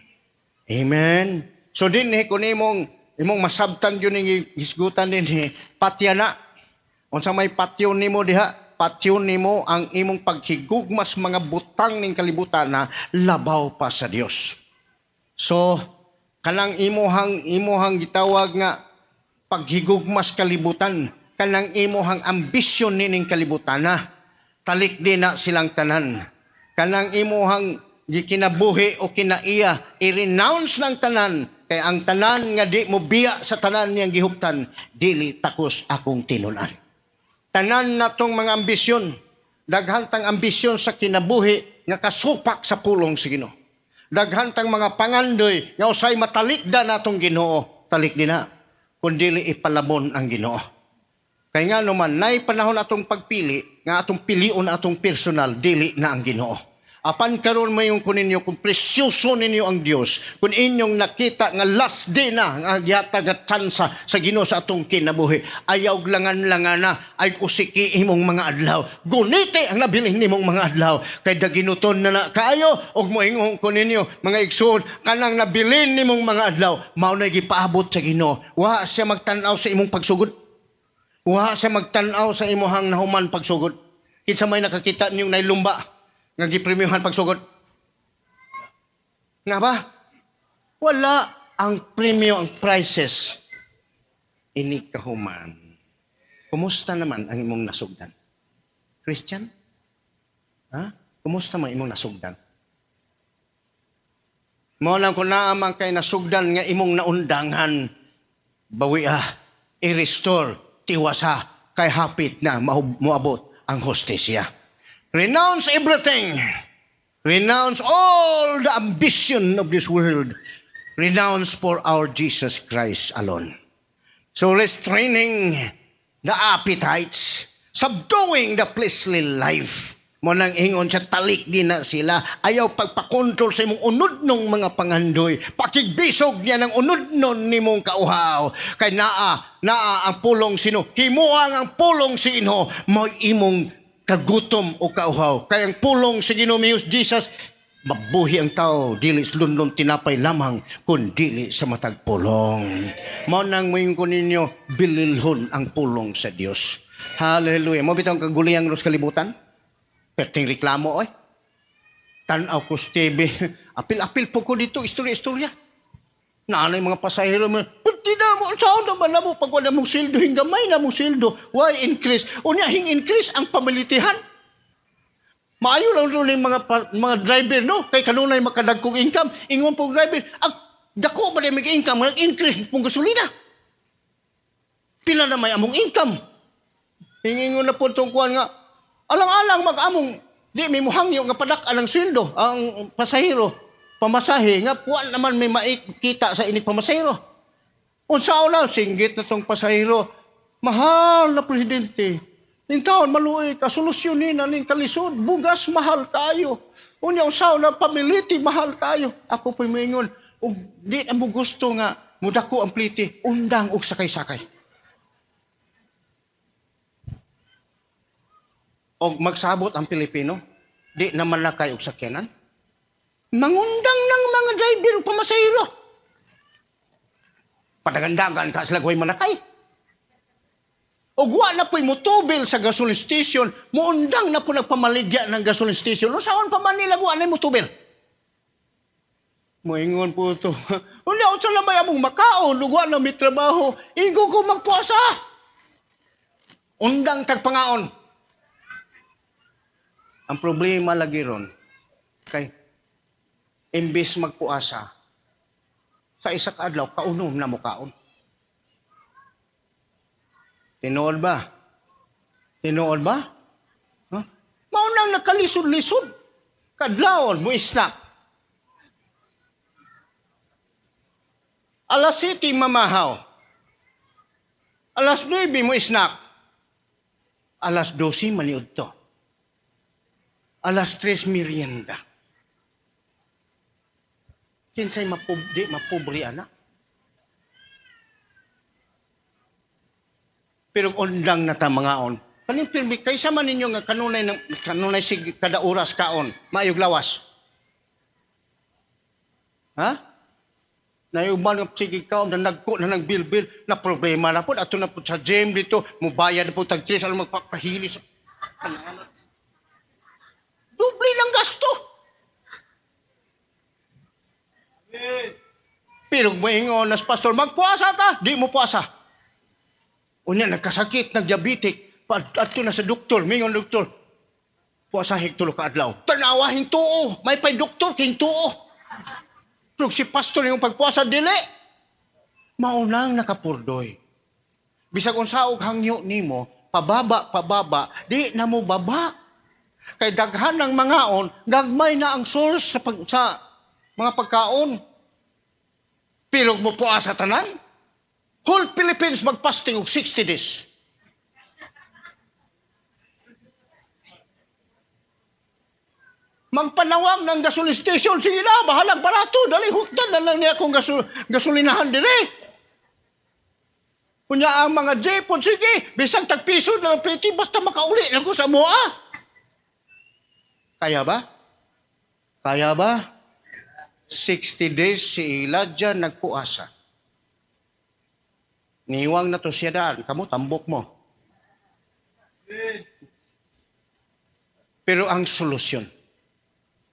Amen. So dinhi kung imong masabtan yun ning hisgutan dinhi, patya na. Unsa may patyon nimo diha, patyon nimo ang imong paghigugmas mga butang ning kalibutan na labaw pa sa Dios. So kanang imuhang gitawag nga paghigugmas kalibutan, kanang imuhang ambisyon nining kalibutan na talik din na silang tanan. Kanang imuhang gikinabuhi o kinaiya, i-renounce ng tanan, kay ang tanan nga di mo biya sa tanan niyang gihuptan, dili takos akong tinunan. Tanan natong mga ambisyon, daghan tang ambisyon sa kinabuhi nga kasupak sa pulong sa Ginoo. Daghan tang mga pangandoy nga usay matalikda natong Ginoo, talik din na, kun dili ipalabon ang Ginoo. Kay nga naman, nay panahon atong pagpili, nga atong pilion atong personal, dili na ang Ginoo. Apan karon mayon ko ninyo, kung presyoso ninyo ang Dios, kung inyong nakita nga last day na, nga gihatag nga tsansa sa Ginoo sa atong kinabuhi, ayaw langan-langan na, ay usiki imong mga adlaw. Guniti ang nabilin nimong mga adlaw. Kay daginuton na na kaayo, og moingon ko ninyo, mga igsoon, kanang nabilin nimong mga adlaw, mao na gipaabot sa Ginoo. Wa siya magtan-aw sa imong pagsugod. Wa siya magtan-aw sa imuhang nahuman pagsugod. Kinsa may nakakita niyong nailumba nga gipremyohan pagsugod? Nga ba? Wala ang premyo, ang prizes. Ini kahuman. Kumusta naman ang imong nasugdan? Christian? Ha? Kumusta man imong nasugdan? Mao lang kung naa man kay nasugdan nga imong naundangan, bawi ah, i-restore, tiwasa, kay hapit na moabot ang hostisya. Renounce everything. Renounce all the ambition of this world. Renounce for our Jesus Christ alone. So restraining the appetites, subduing the fleshly life. Mao nang ingon siya, talik din na sila. Ayaw pagpakontrol sa imong unod mga pangandoy. Pakigbisog niya ng unod nimong kauhaw. Kay naa ang pulong sino. Himuang ang pulong sino, mo imong kagutom o kauhaw. Kay ang pulong sa Ginoo Jesus, mabuhi ang tao, dili sa lunlon tinapay lamang, kun dili sa matag pulong. Mao nang moingon ko ninyo, bililhon ang pulong sa Dios. Hallelujah. Mao bitong kaguliyang ros kalibutan? Perting reklamo, oy. Tan-aw ko sa TV. Apil-apil po ko dito, istorya-istorya. Naanay mga pasahero mo, "Pwede na mo, saan naman na mo, pag wala mong sildo, hinggamay na mong sildo. Why increase?" Unya, hing increase ang pamilitihan. Maayo lang doon yung mga driver, no? Kay kanunay makadagkong income. Ingon pong driver, ang dako ba na may income, nag-increase pong gasolina. Pila na may among income. Hingingon na po itong kuwan nga, alang-alang mag-among, di may muhangyo nga padak ang sweldo, ang pasahero, pamasahe, nga puan naman may maikita sa inig pamasahero. Unsa na, singgit na tong pasahero, "Mahal na presidente, ning taon maluoy ka, solusyonin na ning kalisod, bugas mahal kayo. Unya unsa na pamiliti mahal kayo." Ako po'y moingon, ug di na mo gusto nga mudako ang plite, undang og sakay-sakay. Og magsabot ang Pilipino, di naman na kay og sakyanan. Mangundang ng mga driver ug pamasahero. Padagandagan ka sila way manakay. Og wa na po'y motubil sa gasoline station, muundang na po nagpamaligya ng gasoline station. O saan pa man nila wa na motubil? Moingon po ito. Unya, unsa na may among makaon, ug wa na may trabaho. Ingo ko magpuasa. Undang tagpangaon. Ang problema lagi ron, kay imbis magpuasa, sa isa ka adlaw, kaunom na mukaon. Tinuod ba? Tinuod ba? Huh? Maunang nakalisod-lisod. Kadlawon mo isnak. Alas 7 mamahaw. Alas 9 mo snack. Alas 12 maniud to. Alas 3 merienda. Kinsay di mapobre ana? Pero undang na ta mangaon. Kaning pirmi kaysa man ninyo nga kanunay ng kanunay sig kada oras kaon, maayog lawas. Ha? Nayuban nga sige kaon na nagko na ng bilbil na problema na po ato na po sa gym dito mubayad na po tag tres alam magpapahili sa doble lang gasto. Pero moingon nas pastor, magpuasa ta, di mo puasa. Unya nagkasakit, nagdiabetic, adto na sa doktor, mingon doktor, puasa 3 ka adlaw. Tanawa hintuo, may pay doktor hintuo. Pero si pastor yung pagpuasa dili. Maunang nakapurdoy. Bisag unsa og hangyo nimo, pababa pababa, di na mo baba. Kay daghan ng mangaon, gagmay na ang source sa mga pagkaon. Pero mo puasa tanan. Whole Philippines magpasting og 60 days. Magpanawag ng gasoline station, sige na, bahalang barato, dali, hutdan na lang niya akong gasolinahan dire. Kunya ang mga J-Pod, sige, bisag tagpiso na lang plate, basta makauli lang ko sa moa. Kaya ba? Kaya ba? 60 days si Elijah nagpuasa. Niwang na to siya daan, kamo, tambok mo. Pero ang solusyon,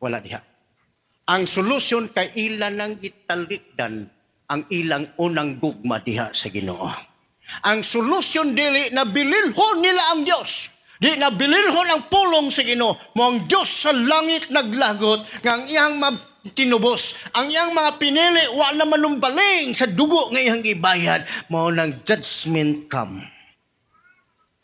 wala diha. Ang solusyon kay ila nang gitalikdan ang ilang unang gugma diha sa Ginoo. Ang solusyon dili na bililhon nila ang Dios. Di na bililhon ang pulong sa Ginoo. Mo ang Dios sa langit naglagot nga ang iyang tinubos. Ang iyang mga pinili wa na manumbaling sa dugo nga iyang gibayad. Mao nang judgment come.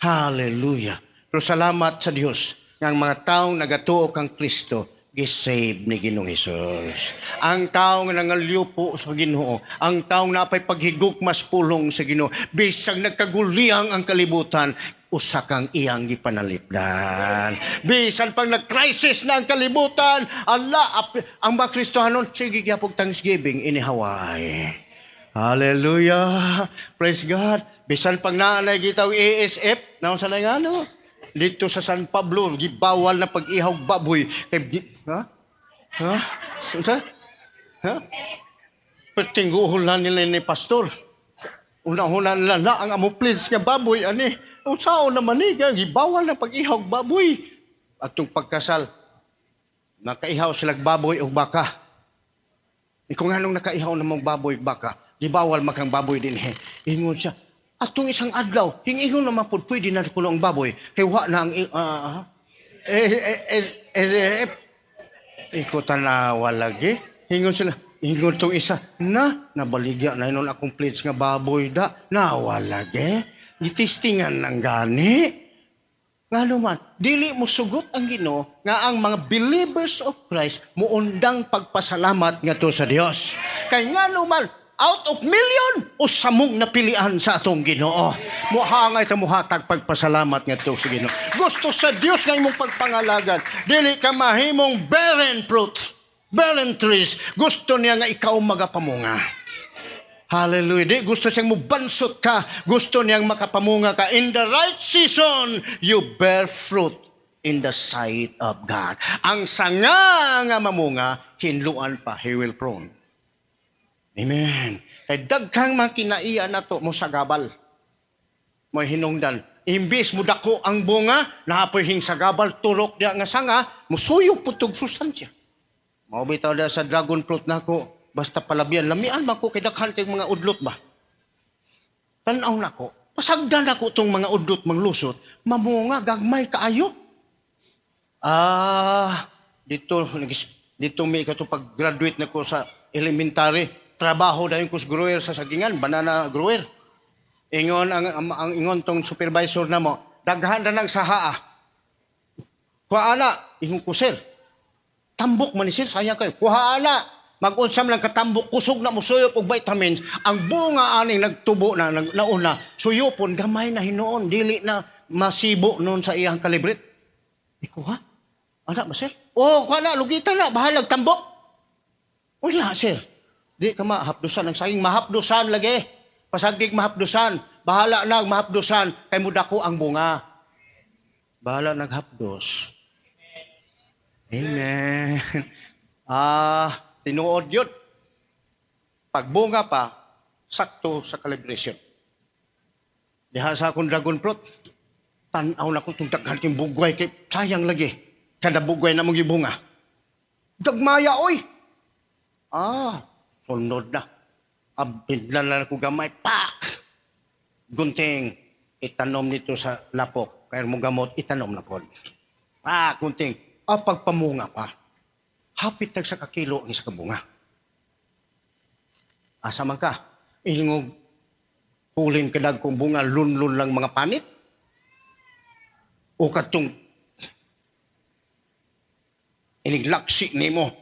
Hallelujah. Pero salamat sa Dios nga ang mga taong nagatuo kang Kristo gisave ni Ginoong Hesus. Ang taong nangalyupo sa Ginoo, ang taong napay paghigugmas pulong sa Ginoo, bisag nagkaguliyang ang kalibutan, usa kang iyang gipanalipdan. Bisan pag nag-crisis na ang kalibutan, ala, ang mga Kristohanon, sige gyapog Thanksgiving inihaway. Hallelujah! Praise God! Bisan pag naanay gitaw ASF, naon sa nga ano? Dito sa San Pablo, gibawal na pag-ihaw baboy. Kay, di, ha? Ha? Sa? Ha? Pertingguhon lang nila ni Pastor. Una-una nila na ang amuplins nga baboy. Ani, unsaon naman ni, kaya gibawal na pag-ihaw baboy. Atong pagkasal, nakaihaw sila baboy o baka. Kung anong nakaihaw namang baboy baka, gibawal makang baboy din he. Ingon siya, atong isang adlaw, hingingon naman po, pwede na kulo ang baboy. Kay wa na ang, iko tanawa lagi. Hingon sila, hingon tong isa, na, nabaligya na inon akong plates nga baboy da, nawa lagi. Gitistingan ng gani. Nga naman, dili mo sugot ang Ginoo nga ang mga believers of Christ muundang pagpasalamat ngadto sa Dios. Kay nga naman, out of million, usa mong napilian sa atong Ginoo. Muhangay ta muhatag pagpasalamat ngadto sa Ginoo. Gusto sa Dios nga imong pagpangalagan. Dili ka mahimong barren fruit, barren trees. Gusto niya nga ikaw magapamunga. Hallelujah. Di, gusto siyang mubansot ka. Gusto niyang makapamunga ka. In the right season, you bear fruit in the sight of God. Ang sanga nga mamunga, hinluan pa, He will prune. Amen. Kay daghang mga kinaiya nato mo sa gabal. May hinungdan. Imbis mo dako ang bunga, napoy hing sa gabal, turok diya nga sanga, musuyog putog sustansya. Mao bitaw da sa dragon fruit nako, basta palabian, lamian ba ko kay daghan kay mga udlot ba? Tan-aw nako, pasagdan nako tong mga udlot manglusot, mamunga gagmay kaayo. Dito dito may kato pag-graduate nako sa elementary, trabaho dayon ko sa grower sa sagingan, banana grower. Ingon ang ingon tong supervisor namo, daghan na nang saha. Kuha ana, ingon ko sir. Tambok man ni sir, saya kayo. Kuha ana. Mag-unsam lang katambok, kusog na musuyop og vitamins, ang bunga aning nagtubo na nauna, suyopon gamay na hinuon, dili na masibo noon sa iyang kalibrit. Ikuha? Ana ba, sir? Oh, kuha na, lugitan na, bahalag tambok. Wala, sir. Di ka mahapdusan ang saging. Mahapdusan lagi. Pasagdig mahapdusan. Bahala na ang mahapdusan. Kay mudako ang bunga. Bahala naghapdos. Amen. Ah, tinuod yun. Pagbunga pa, sakto sa calibration. Diha sa akong dragon fruit, tanaw na ko itong daghan kong bugway kay sayang lagi. Kada bugway na mong gibunga. Dagmaya, oy! Ah, sunod na. Abid na lang ko gamay. Pak! Gunting, itanom nito sa lapok. Kaya mo gamot, itanom na po. Ah, gunting. Ah, pagpamunga pa. Hapit tag sa kakilo ang isa ka bunga. Asa man ka? Ingog pulin kadag kong bunga, lunlun lang mga panit? O katong iniglaksi nimo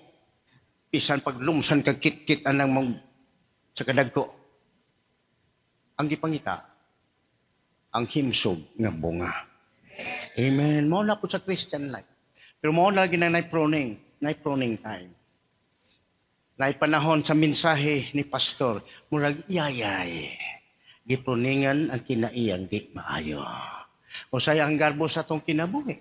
bisan paglumsan kag kit-kit anang mong sa kadagko. Ang gipangita, ang himsog nga bunga. Amen. Mao na po sa Christian life. Pero mao na lagi na nay pruning time. Nay panahon sa mensahe ni pastor, murag yayay. Gipruningan ang kinaiyang di maayo. Usay ang garbo sa atong kinabuhi.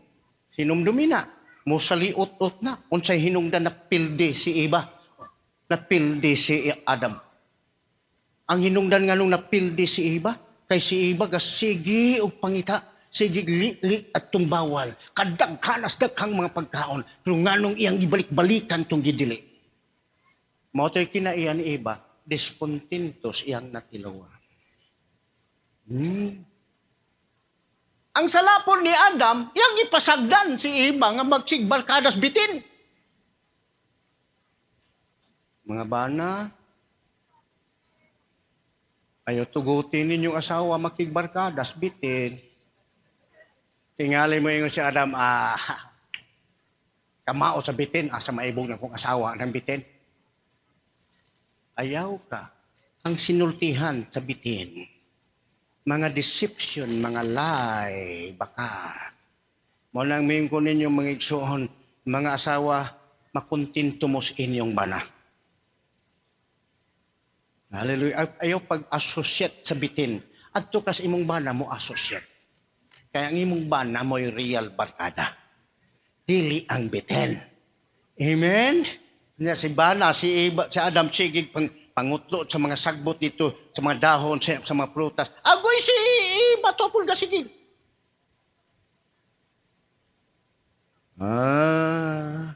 Hinumdumi na, musaliut-ut na, unsay hinungdan na pildi si Eva, napildi si Adam. Ang hinungdan nga nung napildi si Eva, kay si Eva gasigi og pangita, sige li-li at tung bawal. Kadaghanas daghang mga pagkaon, pero nganong iyang gibalik-balikan tong gidili. Mao to'y kinaiyan ni Eva, diskontentos iyang natilawan. Ang salapon ni Adam, iyang ipasagdan si Eva nga magsigbarkadas bitin. Mga bana, ayaw tugutin ninyong asawa makigbarkadas bitin. Tingali mo yung si Adam, kamao sa bitin, asa maibog na kong asawa ng bitin. Ayaw ka ang sinultihan sa bitin. Mga deception, mga lie, bakat. Mao nang miingon ko ninyo, mga igsoon, mga asawa, makontento mo sa inyong bana. Hallelujah. Ayaw pag-associate sa bitin. Adto kas imong bana mo associate. Kaya ang imong bana mo'y real barkada. Dili ang bitin. Amen? Nya si bana, si Eva, si Adam, sige pangutlo sa mga sagbot dito, sa mga dahon, sa mga prutas. Agoy si Eva, topol ka sige. Ah,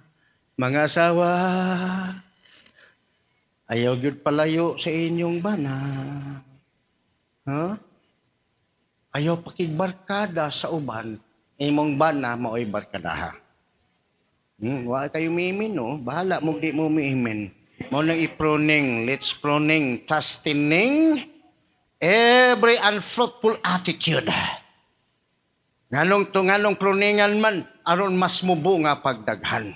mga asawa, ayaw gyud palayo sa inyong bana. Ha? Ayaw pakigbarkada sa uban, imong bana mao'y barkadaha. Wa kayo mimin, no? Bahala mo di mo mimin. Mao nang i-pruning, let's pruning, chastening every unfruitful attitude. Nganong to nganong pruningan man aron mas mubunga pagdaghan.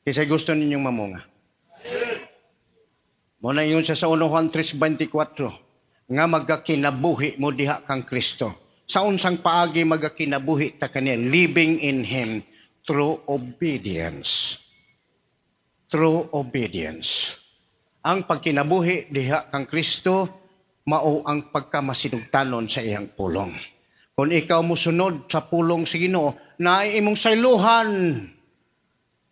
Kasi gusto ninyong mamunga. Mao na yun siya sa 1 Juan 3:24 nga magakinabuhi mo diha kang Kristo. Sa unsang paagi magakinabuhi ta kaniya? Living in Him through obedience. Through obedience. Ang pagkinabuhi diha kang Kristo mao ang pagkamasinugtanon sa iyang pulong. Kung ikaw musunod sa pulong sa Ginoo, na imong sayluhan.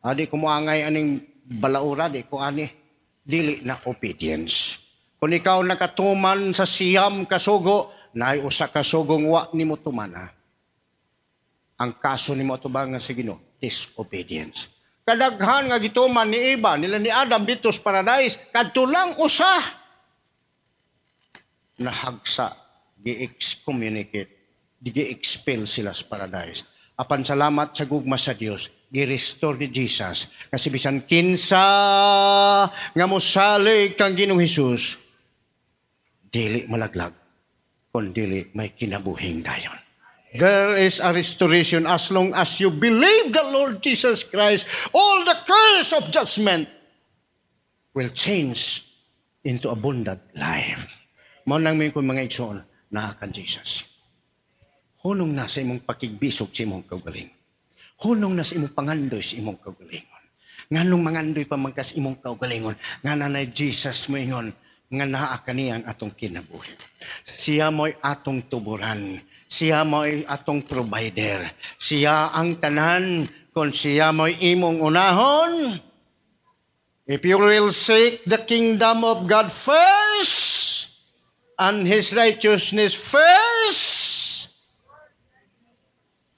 Adi ko moangay aning balaura, di ko ani dili na obedience. Kung ikaw nakatuman sa 9 ka sugo, naay usa ka sugong wa nimo tumana. Ang kaso nimo atubangan sa Ginoo, disobedience. Kadaghan nga gituman ni Eva, nila ni Adam dito sa paradise, kadto lang usa nahagsa, gi-excommunicate, gi-expel sila sa paradise. Apan salamat sa gugma sa Dios, gi-restore ni Jesus. Kasi bisan kinsa nga mosalig kang Ginoong Hesus, dili malaglag, kun dili may kinabuhing dayon. There is a restoration as long as you believe the Lord Jesus Christ. All the curse of judgment will change into abundant life. Mao nang may kong mga igsoon na kan Jesus. Hunong na sa imong pakigbisog sa imong kaugalingon. Hunong na sa imong pangandoy sa imong kaugalingon. Nganong mangandoy pa man ka sa imong kaugalingon, nga nanay Jesus moingon nga naa kaniya ang atong kinabuhi. Siya mo'y atong tuburan. Siya mo'y atong provider. Siya ang tanan. Kung siya mo'y imong unahon, if you will seek the kingdom of God first and His righteousness first,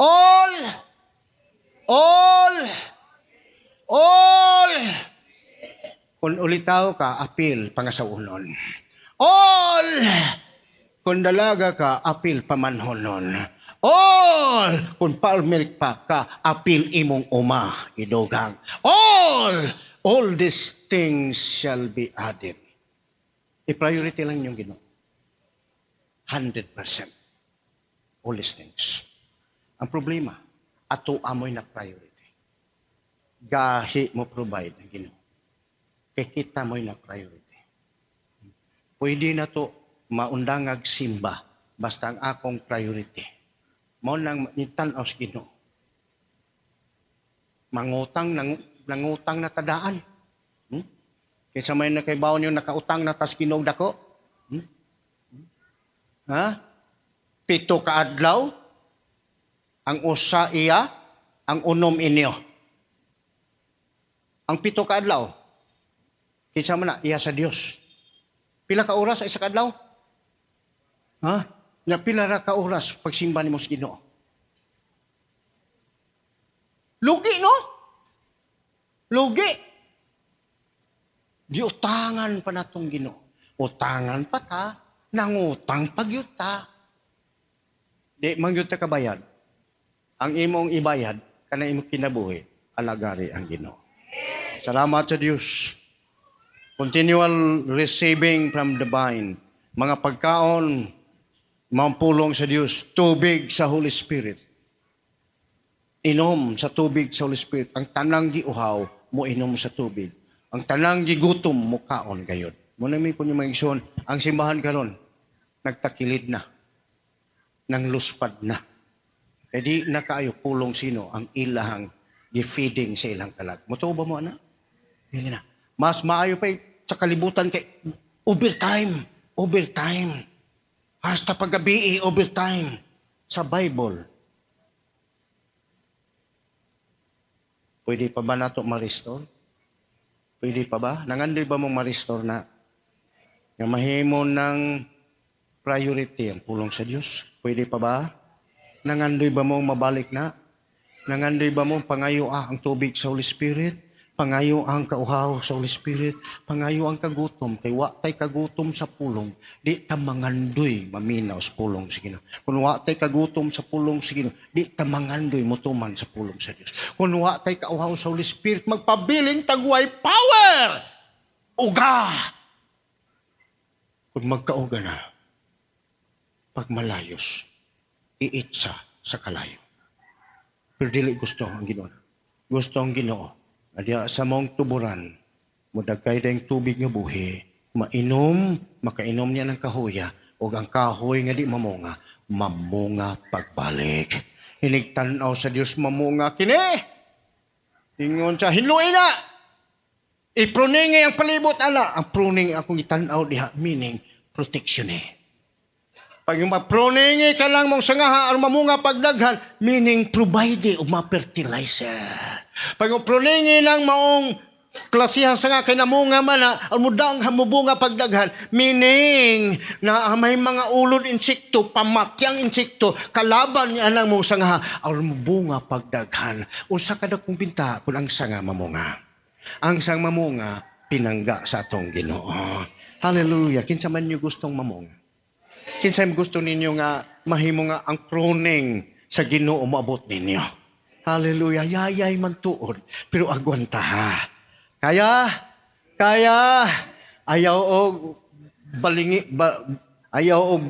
all, all. Kung ulitaw ka, apil pangasawunon. All! Kung dalaga ka, apil pamanhonon. All! Kung farmer pa ka, apil imong uma, idugang. All! All these things shall be added. I-priority lang yung Ginoo. 100%. All these things. Ang problema, ato amoy na priority. Gahi mo provide ang Ginoo. Kay kita mo'y na priority. Pwede na to maundangag simba basta ang akong priority. Mao nang nitan-aw sa Ginoo. Mangutang nang nangutang na tadaan. Kaysa may nakaibaw niyo nakautang na tas Ginoo dako. Ha? 7 ka adlaw ang 1 iya, ang 6 inyo. Ang 7 ka adlaw, kinsa man na, iya sa Dios. Pila ka oras sa 1 ka adlaw? Ha? Na pila ra ka oras pagsimba nimo sa Ginoo? Lugi, no? Lugi. Giutangan pa natong Ginoo. Utangan pa ta, nangutang pa gyud ta. Di man gyud ta kabayad. Ang imong ibayad kana imong kinabuhi, alagari ang Ginoo. Salamat sa Dios. Continual receiving from the vine. Mga pagkaon, mampulong sa Dios, tubig sa Holy Spirit. Inom sa tubig sa Holy Spirit. Ang tanang giuhaw, mo inom sa tubig. Ang tanang gigutom, mo kaon gayod. Muna may kunyo mga igsoon, ang simbahan karon nagtakilid na. Nang luspad na. Kaya di na kaayo pulong sino ang ilahang gi-feeding sa ilang kalag. Mutuo ba mo, ana? Dili na. Mas maayo pa sa kalibutan kay overtime. Overtime. Hasta paggabi, overtime. Sa Bible, pwede pa ba nato ma-restore? Pwede pa ba? Nangandoy ba mong ma-restore na? Nga mahimo ng priority ang pulong sa Dios? Pwede pa ba? Nangandoy ba mong mabalik na? Nangandoy ba mong pangayo ang tubig sa Holy Spirit? Pangayo ang kauhaw sa Holy Spirit? Pangayo ang kagutom? Kay wa tay kagutom sa pulong, di ta mangandoy maminaw sa pulong sa Ginoo. Kung wa tay kagutom sa pulong sa Ginoo, di ta mangandoy motuman sa pulong sa Dios. Kung wa tay kauhaw sa Holy Spirit, magpabilin tagway power! Uga! Kung magkauga na, pag malayos, iitsa sa kalayo. Pero dili gusto ang Ginoo. Gusto ang Ginoo. Adya sa mong tuburan, mudagkay dayong tubig nga buhi, mainom, makainom niya ng kahoya, o ang kahoy nga di mamunga, mamunga pagbalik. Hinigtanaw sa Dios mamunga kini. Ingon sa hinluin na. I-pruning ang palibot ala. Ang pruning akong itanaw diha, meaning protection eh. Pag yung ma-pruning ka lang mong sangaha aron mamunga pagdaghan, meaning provide o ma-fertilizer. Pag yung pruning lang maong klasihan sanga kay namunga man na, mudang hamubunga pagdaghan, meaning na may mga ulod insekto, pamatyang insekto, kalaban niya lang mong sanga, aron mubunga pagdaghan. Usa ka dakong binta kung ang sanga mamunga. Ang sang mamunga, pinangga sa atong Ginoo. Hallelujah. Kinsa man niyo gustong mamunga? Kinsa man gusto ninyo nga mahimo nga ang pruning sa Ginoo moabot ninyo? Hallelujah. Yayay man tuod, pero agwanta ha. Kaya, kaya, ayaw og balingi, ba, ayaw og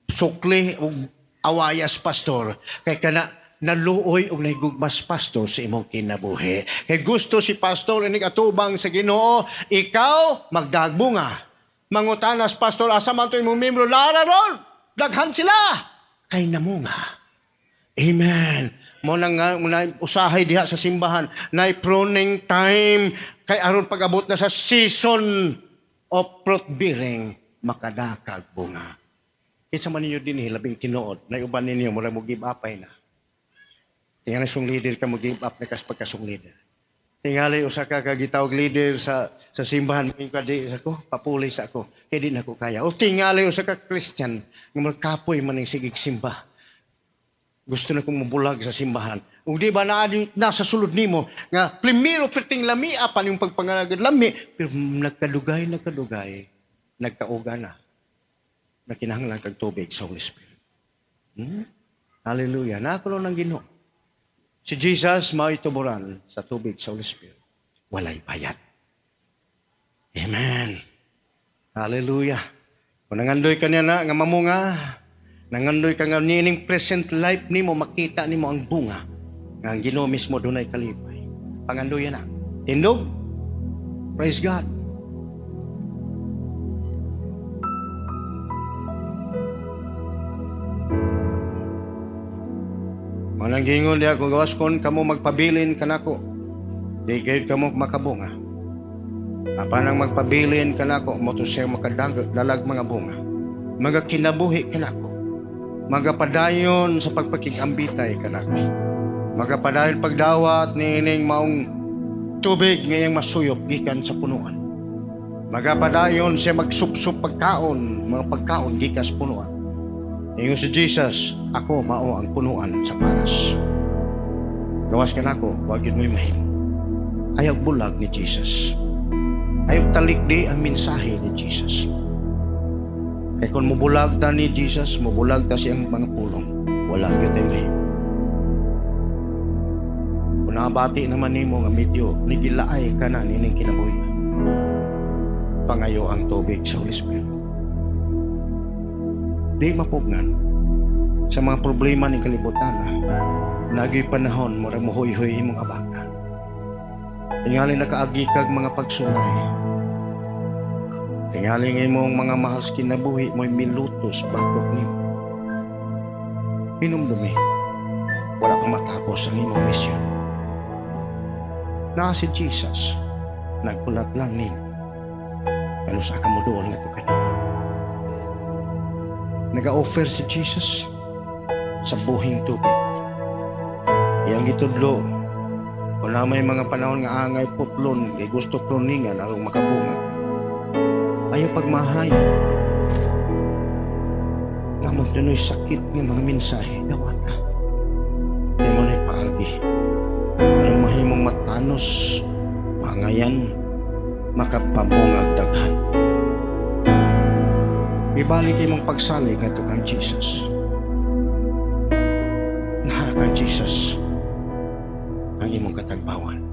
sukli og awayas pastor. Kay kana Naluoy og nahigugmas, pastor, sa imong kinabuhi. Kay gusto si pastor inig atubang sa Ginoo, ikaw magdagbunga. Mangutanas, "Pastor, asa man to imong membro?" Lara ron. Daghan sila. Kay namunga. Amen. Mo na nga na usahay diha sa simbahan na pruning time kay aron pag-abot na sa season of fruit bearing, makadakag bunga. Kinsa man ninyo dinhi, labing tinuod, na uban ninyo mura mo give up ay na. Tingali song leader ka, mo give up na kas pagkasong leader. Tingali usa ka kagitawag leader sa simbahan mo ka, "Di ako papuli sa ako kay di na ko kaya." O tingali usa ka Christian nga kapoy man ning sigig simba. Gusto na kong mabulag sa simbahan. Ug di ba naa di, nasa sulod nimo nga primero perting lami apan yung pagpangalagad lami, pero nagkadugay nagkadugay nagkauga na na kinahanglan kag tubig sa Holy Spirit. Hallelujah. Nakulo ng Ginoo. Si Jesus mao'y tuburan sa tubig sa Holy Spirit. Walay bayad. Amen. Hallelujah. Kung nangandoy ka niya na nga mamunga, nangandoy ka nga niining present life nimo makita nimo ang bunga nga ang Ginoo mismo dunay kalipay. Pangandoy na. Tindog. Praise God. Manang gingon diha, "Kung gawas kon kamo magpabilin kanako, di gayud kamo makabunga. Apan ang magpabilin kanako, mo to siya makadalag mga bunga. Mga kinabuhi kanako. Magapadayon sa pagpakigambitay kanako. Magapadayon pagdawat niining maong tubig ngayang masuyop gikan sa punuan. Magapadayon siya magsupsup pagkaon, mga pagkaon gikan sa punuan." Ingon si Jesus, "Ako mao ang punuan sa paras. Gawas kanako, wa gyud mo'y mahimo." Ayaw bulag ni Jesus. Ayaw talikdi ang mensahe ni Jesus. Kay kung mubulag ta ni Jesus, mubulag ta siyang mga pulong, wala gyud tay mahimo. Kung nakabati naman nimo nga medyo nigilaay ka na nining kinabuhi, pangayo ang tubig sa Holy Spirit. Di mapugnan sa mga problema ng kalibutan. Nagay panahon mura mohoy-hoy imong abaka. Tingali nakaagi kag mga pagsulay. Tingali nga imong mga mahal sa kinabuhi mo'y milutos batok nimo. Hinumdumi, wala kang matapos ang imong misyon. Na si Jesus, naghulat lang nimo. Kano sa ka mo doon nga to kanya. Nag-offer si Jesus sa buhing tubig. Iyang gitudlo, kung na may mga panahon nga angay putlon, kay gusto pruningan aron makabunga. Ayaw pagmahay. Namon tunoy sakit nga mga mensahe, dawata. Kaya mo na'y paagi. Anong mahimong matanos, mangayan, makapamungag daghan. Ibalik imong pagsalig ngadto kang Jesus. Na kang Jesus ang imong katagbawan.